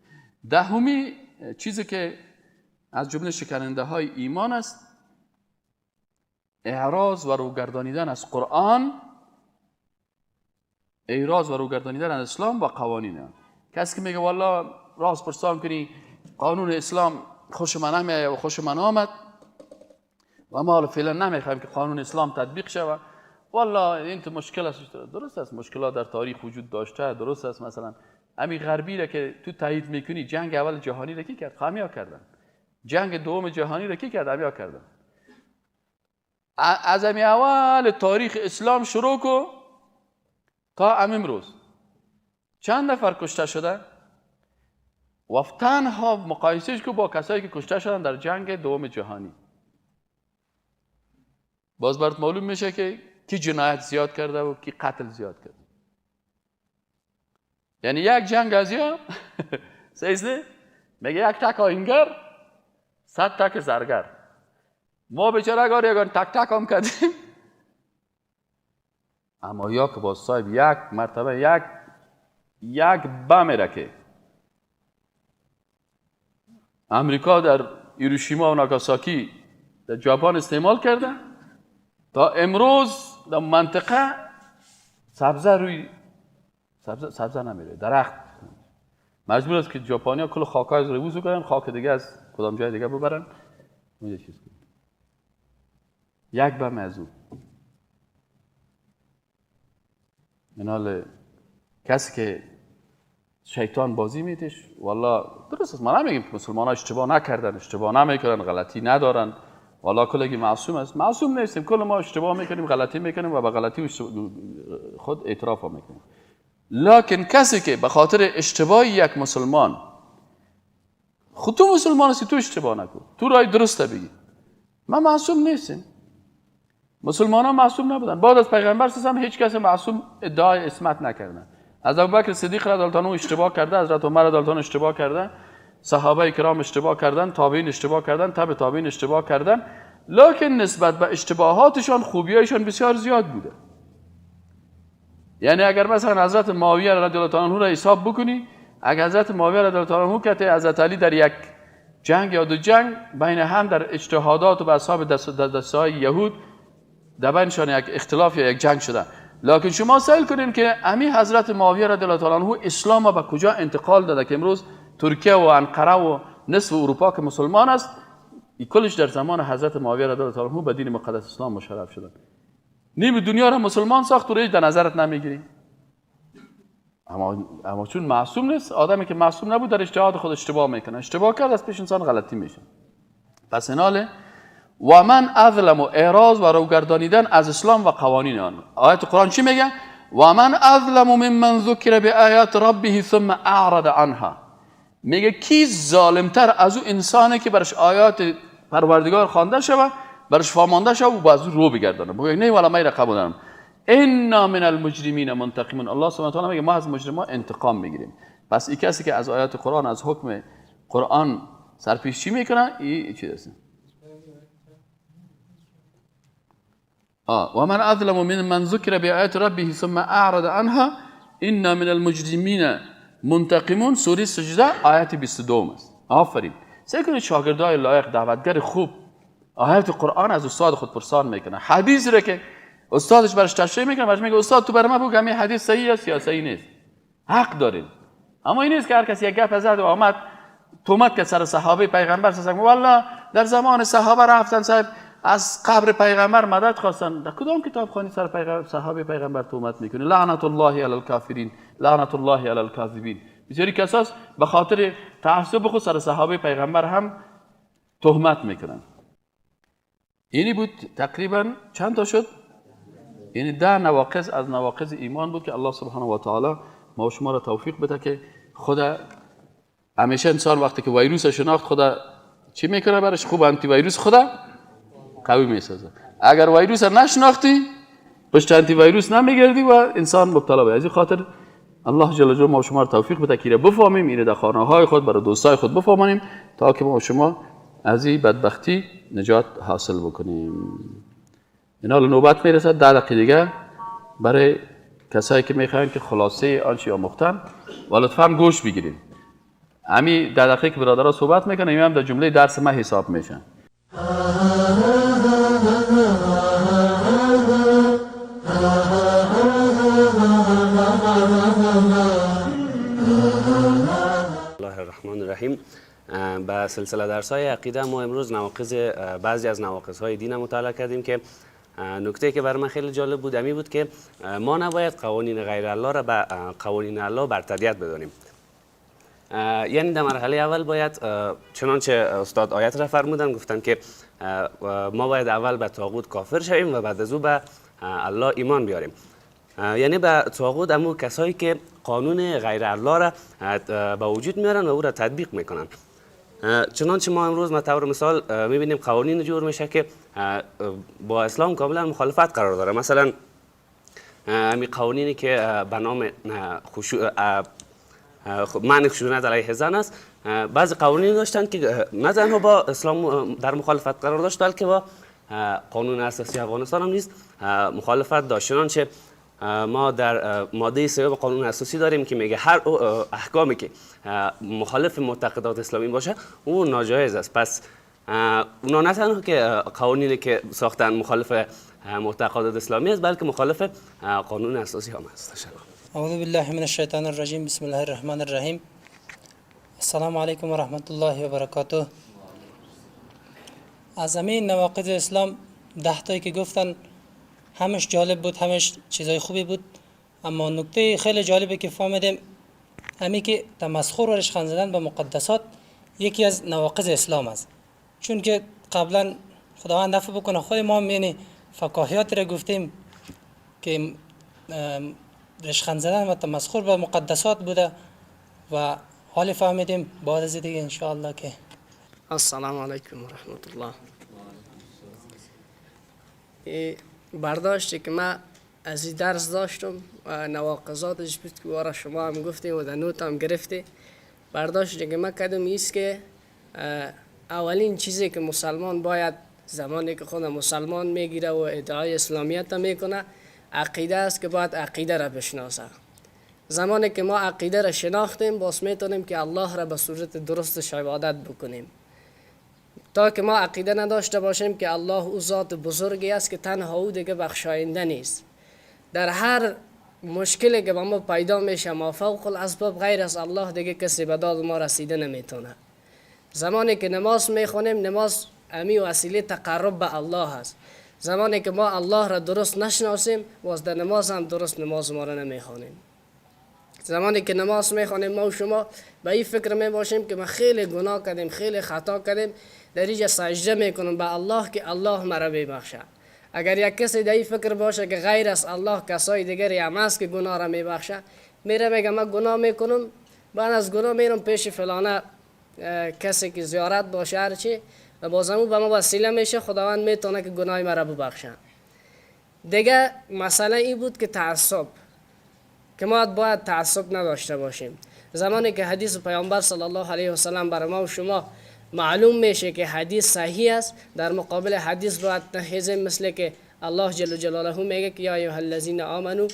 S1: دهمی چیزی که از جمله شکننده های ایمان است، اعراض و روگردانیدن از قرآن، اعراض و روگردانیدن از اسلام و قوانین آن. کسی که میگه والله راست پرسان کنی قانون اسلام خوش من نمیایه و خوش من آمد و ما حالا فعلا نمیخوایم که قانون اسلام تطبیق شود، والله این تو مشکل است. درست است، مشکلات در تاریخ وجود داشته، درست است. مثلا همین غربی را که تو تایید میکنی، جنگ اول جهانی را کی کرد؟ همیا کردن. جنگ دوم جهانی را کی کرد؟ همیا کردن. از همین اول تاریخ اسلام شروع کو تا امروز چند نفر کشته شده و تنها مقایسهش کو با کسایی که کشته شدن در جنگ دوم جهانی، باز برات معلوم میشه که کی جنایت زیاد کرده و کی قتل زیاد کرده. یعنی یک جنگ از یا سیزده میگه یک تک آهنگر 100 تک زرگر. ما بیچاره اگر یگان تک تک هم کردیم، اما یا که با صاحب یک مرتبه یک بم را که امریکا در هیروشیما و ناگاساکی در ژاپن استعمال کرده، تا امروز در منطقه سبزه روی سبزه نمیره، درخت مجبور است که ژاپنیا کل خاکای رو وضو کنن، خاک دیگه از کدام جای دیگه ببرن اونجا چیز کنن. یک بم از او. منال کسی که شیطان بازی میتش، والله درست است، ما نمیگیم که مسلمان ها اشتباه نکردن، اشتباه نمیکنن، غلطی ندارن، والله کلگی معصوم است. معصوم نیستیم، کل ما اشتباه میکنیم، غلطی میکنیم و به غلطی خود اعتراف میکنیم. لکن کسی که به خاطر اشتباه یک مسلمان، خود تو مسلمان هستی، تو اشتباه نکن، تو رای درست بگی. ما معصوم نیستیم، مسلمان ها معصوم نبودن. بعد از پیغمبر هم هیچ کس معصوم ادعای عصمت نکردن. از ابوبکر صدیق رضی الله عنه اشتباه کرده، حضرت عمر رضی الله عنه اشتباه کرده، صحابه کرام اشتباه کردن، تابعین اشتباه کردن، تبع تابعین اشتباه کردن، لکن نسبت به اشتباهاتشان خوبیایشان بسیار زیاد بوده. یعنی اگر مثلا حضرت معاویه رضی الله عنه را حساب بکنی، اگر حضرت معاویه رضی الله عنه که حضرت علی در یک جنگ یا دو جنگ بین هم در اجتهادات و به اصحاب دستهای یهود در بینشان یک اختلاف یا یک جنگ شده، لکن شما سئل کنین که امی حضرت معاویه رضی الله عنه اسلام به کجا انتقال داده که امروز ترکیه و انقره و نصف اروپا که مسلمان است، کلش در زمان حضرت معاویه رضی الله عنه به دین مقدس اسلام مشرف شدن. نیم دنیا را مسلمان ساخت و رو در نظرت نمیگیری. اما چون معصوم نیست، آدمی که معصوم نبود در اجتهاد خود اشتباه میکنه، اشتباه کرد از پیش انسان غلطی میشه. پس ایناله و من اظلم و اعراض و روگردانیدن از اسلام و قوانین آن. آیت قرآن چی میگه؟ و من اظلم ممن ذکر بآیات ربه ثم اعرض عنها. میگه کی ظالمتر از او انسانه که برش آیات پروردگار خوانده شوه، برش فهمانده شوه و باز رو بگردانه، بگه نه والا من را قبول ندارم. انا من المجرمین منتقمون. الله سبحانه و تعالی میگه ما از مجرما انتقام میگیریم. پس این کسی که از آیات قرآن، از حکم قرآن سرپیچی میکنه، این چیز است. و من اظلم ممن ذکر بآیات ربه ثم اعرض عنها انا من المجرمین منتقمون. سوره سجده آیت 22 است. آفرین. سعی کنید شاگردای لایق، دعوتگر خوب، آیات قرآن از استاد خود پرسان میکنه. حدیث را که استادش برش تشریح میکنه، برش میگه استاد تو برای من بگو همین حدیث صحیح است یا صحیح نیست. حق دارین. اما این نیست که هر کسی یک گپ زد و آمد تهمت که سر صحابه پیغمبر سر، والله در زمان صحابه رفتن صاحب از قبر پیغمبر مدد خواستن. در کدام کتاب خوانی سر پیغمبر صحابه پیغمبر تهمت میکنه؟ لعنت الله علی الکافرین، لعنت الله علی الکاذبین. بسیاری کساس به خاطر تعصب خود سر صحابه پیغمبر هم تهمت میکنن. اینی بود تقریبا چند تا شد؟ یعنی 10 نواقض از نواقض ایمان بود که الله سبحانه و تعالی ما و شما را توفیق بده که خدا همیشه انسان وقتی که ویروس شناخت خدا چی میکنه برش؟ خوب آنتی ویروس خدا قوی میسازه. اگر ویروس نشناختی پشت آنتی ویروس نمیگردی و انسان مبتلا به. از این خاطر الله جل جلاله ما و شما را توفیق بده که بفهمیم، اینو در خانه های خود برای دوستای خود بفهمانیم تا که ما و شما از این بدبختی نجات حاصل بکنیم. اینا نوبت میرسد 10 دقیقه دیگه برای کسایی که میخواین که خلاصه آنچه آموختن و لطفاً گوش بگیرین. همی 10 دقیقه که برادرها صحبت میکنن این هم در جمله درس ما حساب میشن.
S2: الله الرحمن الرحیم. به سلسله درس‌های عقیده ما امروز نواقض بعضی از نواقض‌های دین مطالعه کردیم که نکته که برای من خیلی جالب بود امی بود که ما نباید قوانین غیر الله را به قوانین الله برتریت بدانیم. یعنی در مرحله اول باید چنانچه استاد آیت را فرمودن، گفتن که ما باید اول به طاغوت کافر شویم و بعد از او به الله ایمان بیاریم. یعنی به طاغوت امو کسایی که قانون غیر الله را به وجود میارن و او را تطبیق میکنن. چنانچه ما امروز ما طور مثال میبینیم قوانین جور میشه که با اسلام کاملا مخالفت قرار داره. مثلا همین قوانینی که به نام منع خشونت علیه زن است، بعضی قوانین داشتن که نه تنها با اسلام در مخالفت قرار داشت بلکه با قانون اساسی افغانستان هم نیز مخالفت داشت. چنانچه ما در ماده 3 قانون اساسی داریم که میگه هر احکامی که مخالف معتقدات اسلامی باشه او ناجایز است. پس اونا نه تنها که قوانینی که ساختن مخالف معتقدات اسلامی است بلکه مخالف قانون اساسی هم است. تشکر.
S3: اعوذ بالله من الشیطان الرجیم. بسم الله الرحمن الرحیم. السلام علیکم و رحمت الله و برکاته. از همین نواقض اسلام 10 تایی که گفتن همش جالب بود، همش چیزای خوبی بود، اما نکته خیلی جالبی که فهمیدیم همی که تمسخر و رشخند زدن به مقدسات یکی از نواقض اسلام است. چون که قبلا خداوند عفو بکنه خود ما یعنی فکاهیات را گفتیم که رشخند زدن و تمسخر به مقدسات بوده و حال فهمیدیم بعد از دیگه انشاءالله که
S4: السلام علیکم و رحمت الله. برداشتی که من از این درس داشتم و نواقضاتش بود که وارا شما هم گفتیم و در نوت هم گرفتی، برداشتی که من کردم ایست که اولین چیزی که مسلمان باید زمانی که خود مسلمان میگیره و ادعای اسلامیت میکنه عقیده است که باید عقیده را بشناسه. زمانی که ما عقیده را شناختیم باز میتونیم که الله را به صورت درستش عبادت بکنیم. تا که ما عقیده نداشته باشیم که الله او ذات بزرگی است که تنها او دیگه بخشاینده نیست، در هر مشکلی که با ما پیدا میشه ما فوق الاسباب غیر از الله دیگه کسی به داد ما رسیده نمیتونه. زمانی که نماز میخونیم نماز امی وسیله تقرب به الله است. زمانی که ما الله را درست نشناسیم باز در نماز هم درست نماز ما را نمیخوانیم. زمانی که نماز میخوانیم ما و شما به این فکر میباشیم که ما خیلی گناه کردیم، خیلی خطا کردیم، در اینجا سجده میکنم به الله که الله مرا ببخشه. اگر یک کسی در این فکر باشه که غیر از الله کسای دیگری هم هست که گناه را میبخشه، میره میگه من گناه میکنم، بعد از گناه میرم پیش فلانه کسی که زیارت باشه هرچی و بازم به ما وسیله میشه، خداوند میتونه که گناه مرا ببخشه. دیگه مسئله این بود که تعصب، که ما باید تعصب نداشته باشیم. زمانی که حدیث پیامبر صلی الله علیه و سلم برای ما و شما معلوم میشه که حدیث صحیح است، در مقابل حدیث باید نخیزیم، مثل که الله جل جلاله میگه که یا ایها الذین آمنو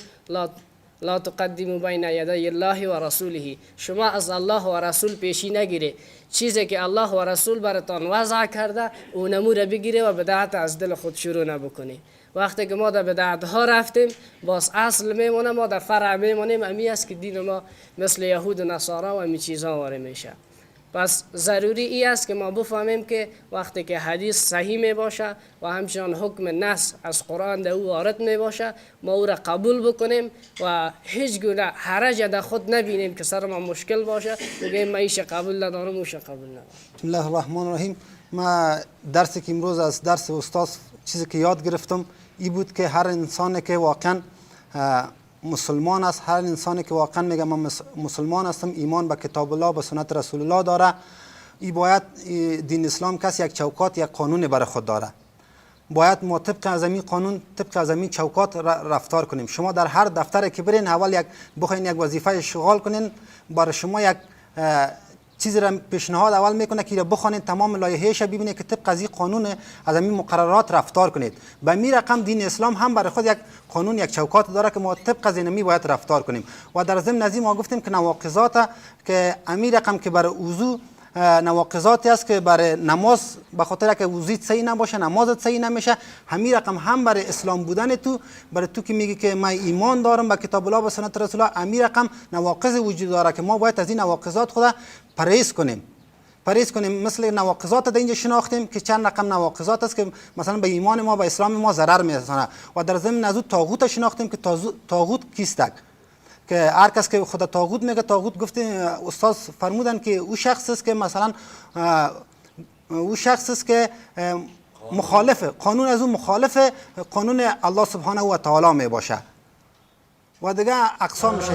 S4: لا تقدموا بین یدی الله و رسوله. شما از الله و رسول پیشی نگیره، چیزی که الله و رسول براتان وضع کرده اونمو را بگیره و بدعت از دل خود شروع نبکنی. وقتی که ما در بدعت ها رفتیم، باز اصل میمونه، ما در فرع میمونیم. امی است که دین ما مثل یهود و نصارا و امی چیزها واره میشه. پس ضروری ای است که ما بفهمیم که وقتی که حدیث صحیح می باشه و همچنان حکم نص از قرآن در او وارد می باشه، ما او را قبول بکنیم و هیچ گونه حرج در خود نبینیم که سر ما مشکل باشه، بگیم ما ایش قبول ندارم، اوش قبول ندارم.
S5: بسم الله الرحمن الرحیم. ما درسی که امروز از درس استاد چیزی که یاد گرفتم ای بود که هر انسانی که واقعا مسلمان است، هر انسانی که واقعا میگه من مسلمان هستم، ایمان به کتاب الله، به سنت رسول الله داره، ای باید دین اسلام کس یک چوکات، یک قانون برای خود داره. باید ما طبق از این قانون، طبق از این چوکات رفتار کنیم. شما در هر دفتر که برین، اول یک بخواین یک وظیفه شغال کنین، برای شما یک چیزی را پیشنهاد اول میکنه که را بخوانید، تمام لایحه‌اش ببینید که طبق از این قانون، از این مقررات رفتار کنید. به می رقم دین اسلام هم برای خود یک قانون، یک چوکات داره که ما طبق از اینمی باید رفتار کنیم. و در ضمن از این ما گفتیم که نواقضات که امی رقم که برای وضو نواقضاتی است که برای نماز به خاطر که وضویت صحیح نباشه نمازت صحیح نمیشه، همین رقم هم برای اسلام بودن تو، برای تو که میگی که من ایمان دارم به کتاب الله و سنت رسول الله، همین رقم نواقض وجود داره که ما باید از این نواقضات خود پرهیز کنیم، پرهیز کنیم. مثل نواقضات در اینجا شناختیم که چند رقم نواقضات است که مثلا به ایمان ما، به اسلام ما ضرر میرسانه. و در ضمن از او طاغوت شناختیم که طاغوت کیست، که هر کس که خود طاغوت میگه، طاغوت گفتیم استاد فرمودن که او شخص است که مثلا او شخص است که مخالف قانون، از او مخالف قانون الله سبحانه و تعالی می باشه و دیگه اقسام میشه.